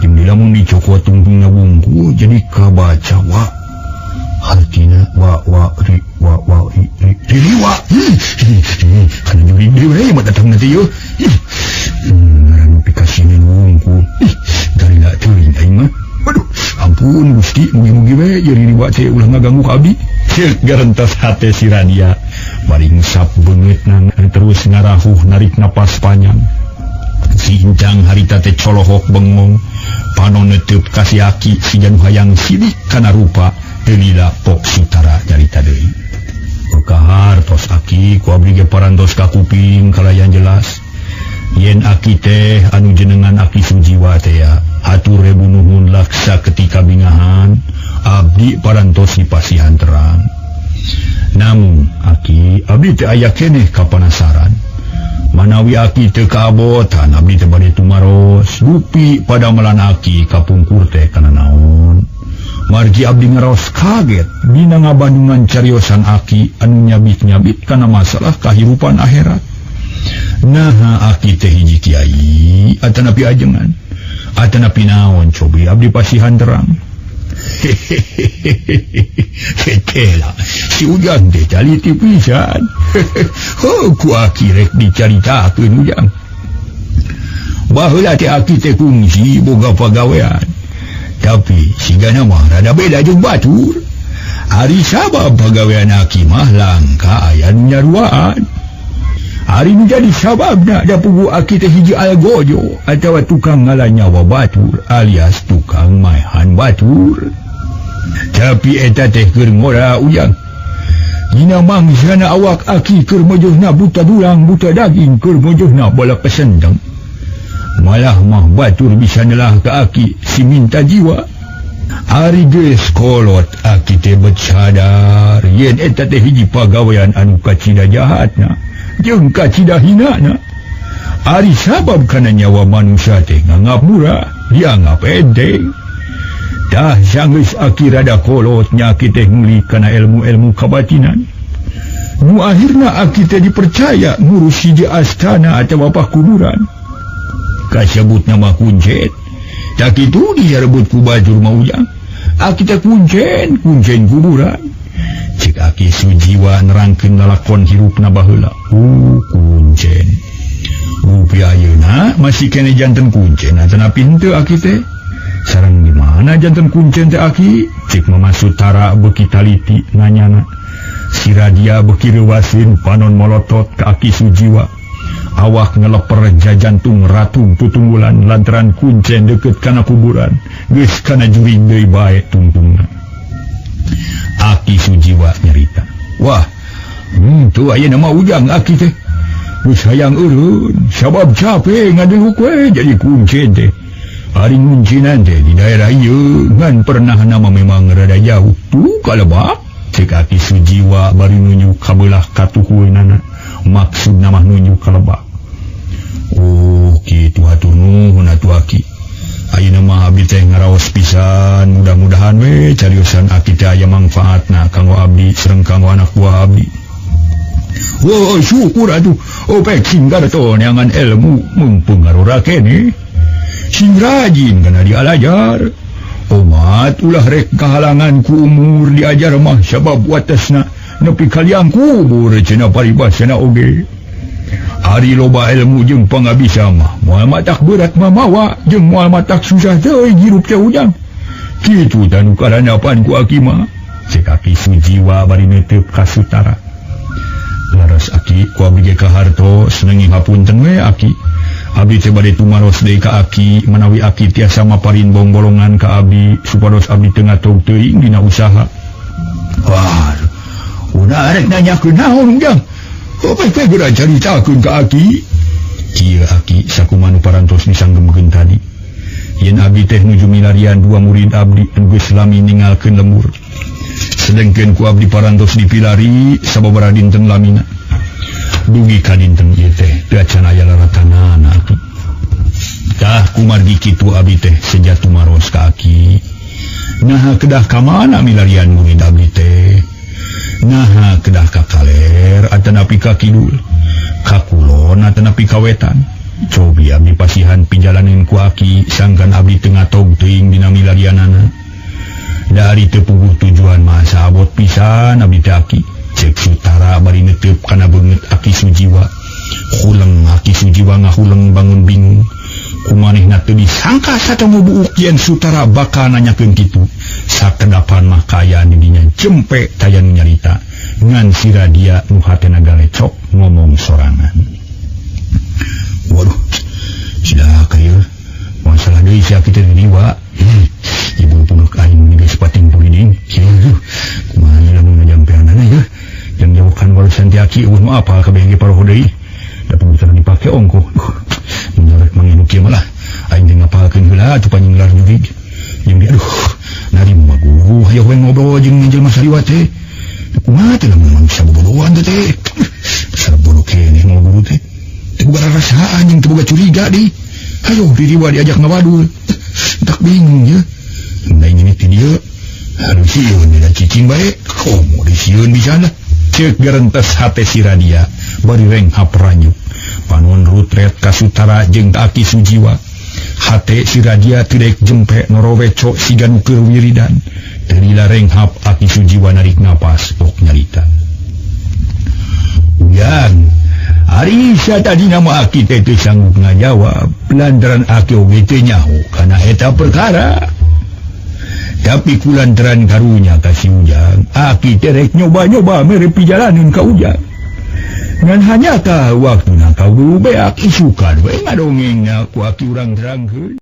Jeung di lamun dicokot tungtungna wungkul jadi kabaca wa. Hartina wa wa ri wa wa ri ri riwa. Ih, kana jurig deui we mah datangna teh yeuh. Ih, ngaran pikasieun wungkul. Ih, garila teuing aing mah. Waduh, ampun Gusti, mugi-mugi we ieu riwa teh ulah ngaganggu ka abdi. Ceuk garantos hate si Radia. Bari ngusap beungeutna terus ngarahuh narik napas panjang. Si Incang harita teh colohok bengong. Panon neuteub ka si aki siga nu hayang sidik kana rupa Teu lila Pok Sutara nyarita deui. Kahar tos aki ku abdi ge parantos ka kuping kalayan jelas. Yen aki teh anu jenengan Aki Sujiwa teh ya, hatur rebu nuhun laksa ketika bingahan abdi parantos dipasihan terang. Namun aki abdi teh aya keneh kapanasaran. Manawi aki teu kaabotan abdi teh bade tumaros dupi padamelan aki kapungkur teh kana naon. Margi abdi ngaraos kaget dina ngabandungan cariosan aki anu nyabit-nyabit kana masalah kahirupan akhirat. Naha aki teh hiji kiai atanapi ajengan atanapi naon cobi abdi pasihan terang. Hehehe, si Ujang teh caliti pisan. Heuh, ku aki rek dicaritakeun Ujang. Baheula teh aki teh kungsi boga pagawean. Tapi sigana mah rada beda jeung batur. Ari sabab pagawean aki mah langka aya nu nyaruaan. Ari nu jadi sababna da puguh aki teh hiji algojo atawa tukang ngala nyawa batur alias tukang maehan batur. Tapi eta teh keur ngora Ujang. Dina mangsana awak aki keur mojohna buta dulang buta daging keur mojohna bola pesendeng. Malah mah batur bisa nelah ka aki si minta jiwa. Ari geus kolot aki teh bet sadar yen eta teh hiji pagawean anu kacida jahatna jeung kacida hinana. Ari sabab kana nyawa manusia teh nganggap murah, dianggap enteng. Tah sanggeus aki rada kolot nya aki teh nguli kana ilmu-ilmu kabatinan. Nu akhirna aki teh dipercaya ngurus hiji astana atawa pakuburan. Kasebut nama kuncen. Tak itu direbut ku batur mah Ujang. Aki teh kuncen, kuncen kuburan. Cek Aki Sujiwa nerangkeun lalakon hirupna baheula. Kuncen. Rupi ayeuna masih kene janten kuncen atanapi henteu aki teh? Sareng di mana janten kuncen teh aki? Cek Mama Sutara beuki taliti nanyana. Si Radia beuki reuwaseun panon molotot ka Aki Sujiwa. Awak ngeleper jajantung ratung tutunggulan lantaran kuncen deket kana kuburan geus kana juring deui bae tungtungna. Aki Sujiwa nyarita, wah, tuh aya nama Ujang aki teh geus hayang eureun sabab capek ngadeluk we jadi kuncen teh. Ari nguncinan teh di daerah ieu ngan pernah nama memang rada jauh tuh kalebak. Cek Aki Sujiwa bari nunjuk kabelah katuhueunana maksudna mah nunjuk kalebak. Oh, kitu hatur nuhun atuh aki. Ayeuna mah abdi teh ngaraos pisan, mudah-mudahan we cariosan aki teh aya mangfaatna kanggo abdi sareng kanggo anak buah abdi. Wah, syukur atuh. Opek sing garto neangan ilmu mumpung ngarora keneh. Sing rajin kana dialajar. Omat ulah rek kahalangan ku umur diajar mah sabab watesna nepi kaliang kubur cenah paribasana oge. Ari loba ilmu jeung pangabisa mah moal matak berat mamawa jeung moal matak susah teuing hirup teh Ujang. Kitu tanu karanapan ku aki mah. Cek Aki Sujiwa bari neuteub ka Sutara. Laras aki ku abdi ge kahartos nengi hapunten we aki. Abdi teh bade tumaros deui ka aki manawi aki tiasa maparin bongbolongan ka abdi supados abdi teu ngatog teuing dina usaha. Wah, udah rek nanyakeun naon Ujang? Opeh teh geura caritakeun ka aki. Kieu aki sakumaha nu parantos disanggemkeun tadi. Yen abdi teh nuju milarian dua murid abdi anu geus lami ninggalkeun lembur. Sedengkeun ku abdi parantos dipilari sababaraha dinten lamina. Dugi ka dinten ieu teh teu acan aya laratanana aki. Tah kumargi kitu abdi teh seja tumaros ka aki. Naha kedah ka mana milarian murid abdi teh? Naha kedah ka kaler atanapi ka kidul, ka kulon atanapi ka wetan. Cobi abdi pasihan pijalanin ku aki sangkan abdi teu ngatog teuing dina milarianana. Dari teu puguh tujuan mah saabot pisan abdi teh aki. Cek Sutara bari neuteub kana beungeut Aki Sujiwa. Huleng Aki Sujiwa ngahuleng bangun bingung. Kumanehna teu disangka satemu buuk yen Sutara bakal nanyakeun kitu. Sakedapan mah kaayaan di dinya jempe taya nu nyarita. Ngan si Radia nu hatena galecok ngomong sorangan. Waduh, cilaka ieu. Masalah deui si aki teh diwa. Ibu puluk aing geus pating pulih Ding. Kieu kumaha lamun ngajampeanana ya. Yang jauhkan warisan ti aki eueuh nu apal kabeh ge paroho deui. Da pemutaran dipake ongkoh. Mun rek manggih nu kieu mah lah. Aing teh ngapalkeun heula atuh panyinglar jurig. Jeung di aduh, narima guru hayoh we ngobrol jeung jelema saliwat teh. Kumaha teh lamun manusia bobodohan teh teh. Dasar bodoh keneh mau guru teh. Teu boga rarasaan jeung teu boga curiga deui. Hayoh diriwa diajak ngawadul. Tak bingung ya. Nah ini ti dieu. Aduh sieun da cicing bae. Komo disieun bisa lah. Ceuk gerentes hate si Radia bari renghap ranjuk. Panon rutret ka Sutara jeung ka Aki Sujiwa. Hate si Radia teu daek jempe noroweco siga nu keur wiridan. Teu lila renghap Aki Sujiwa narik napas pok nyarita. Ujang, ari satadina mah Aki teh teu sanggup ngajawab lantaran Aki oge teu nyaho kana eta perkara. Tapi kulantaran karunya ka si Ujang, Aki teh rek nyoba-nyoba mere pijalaneun ka Ujang. Ngan hanyata waktuna kaburu beak isukan we ngadongengna ku Aki urang terangkeun.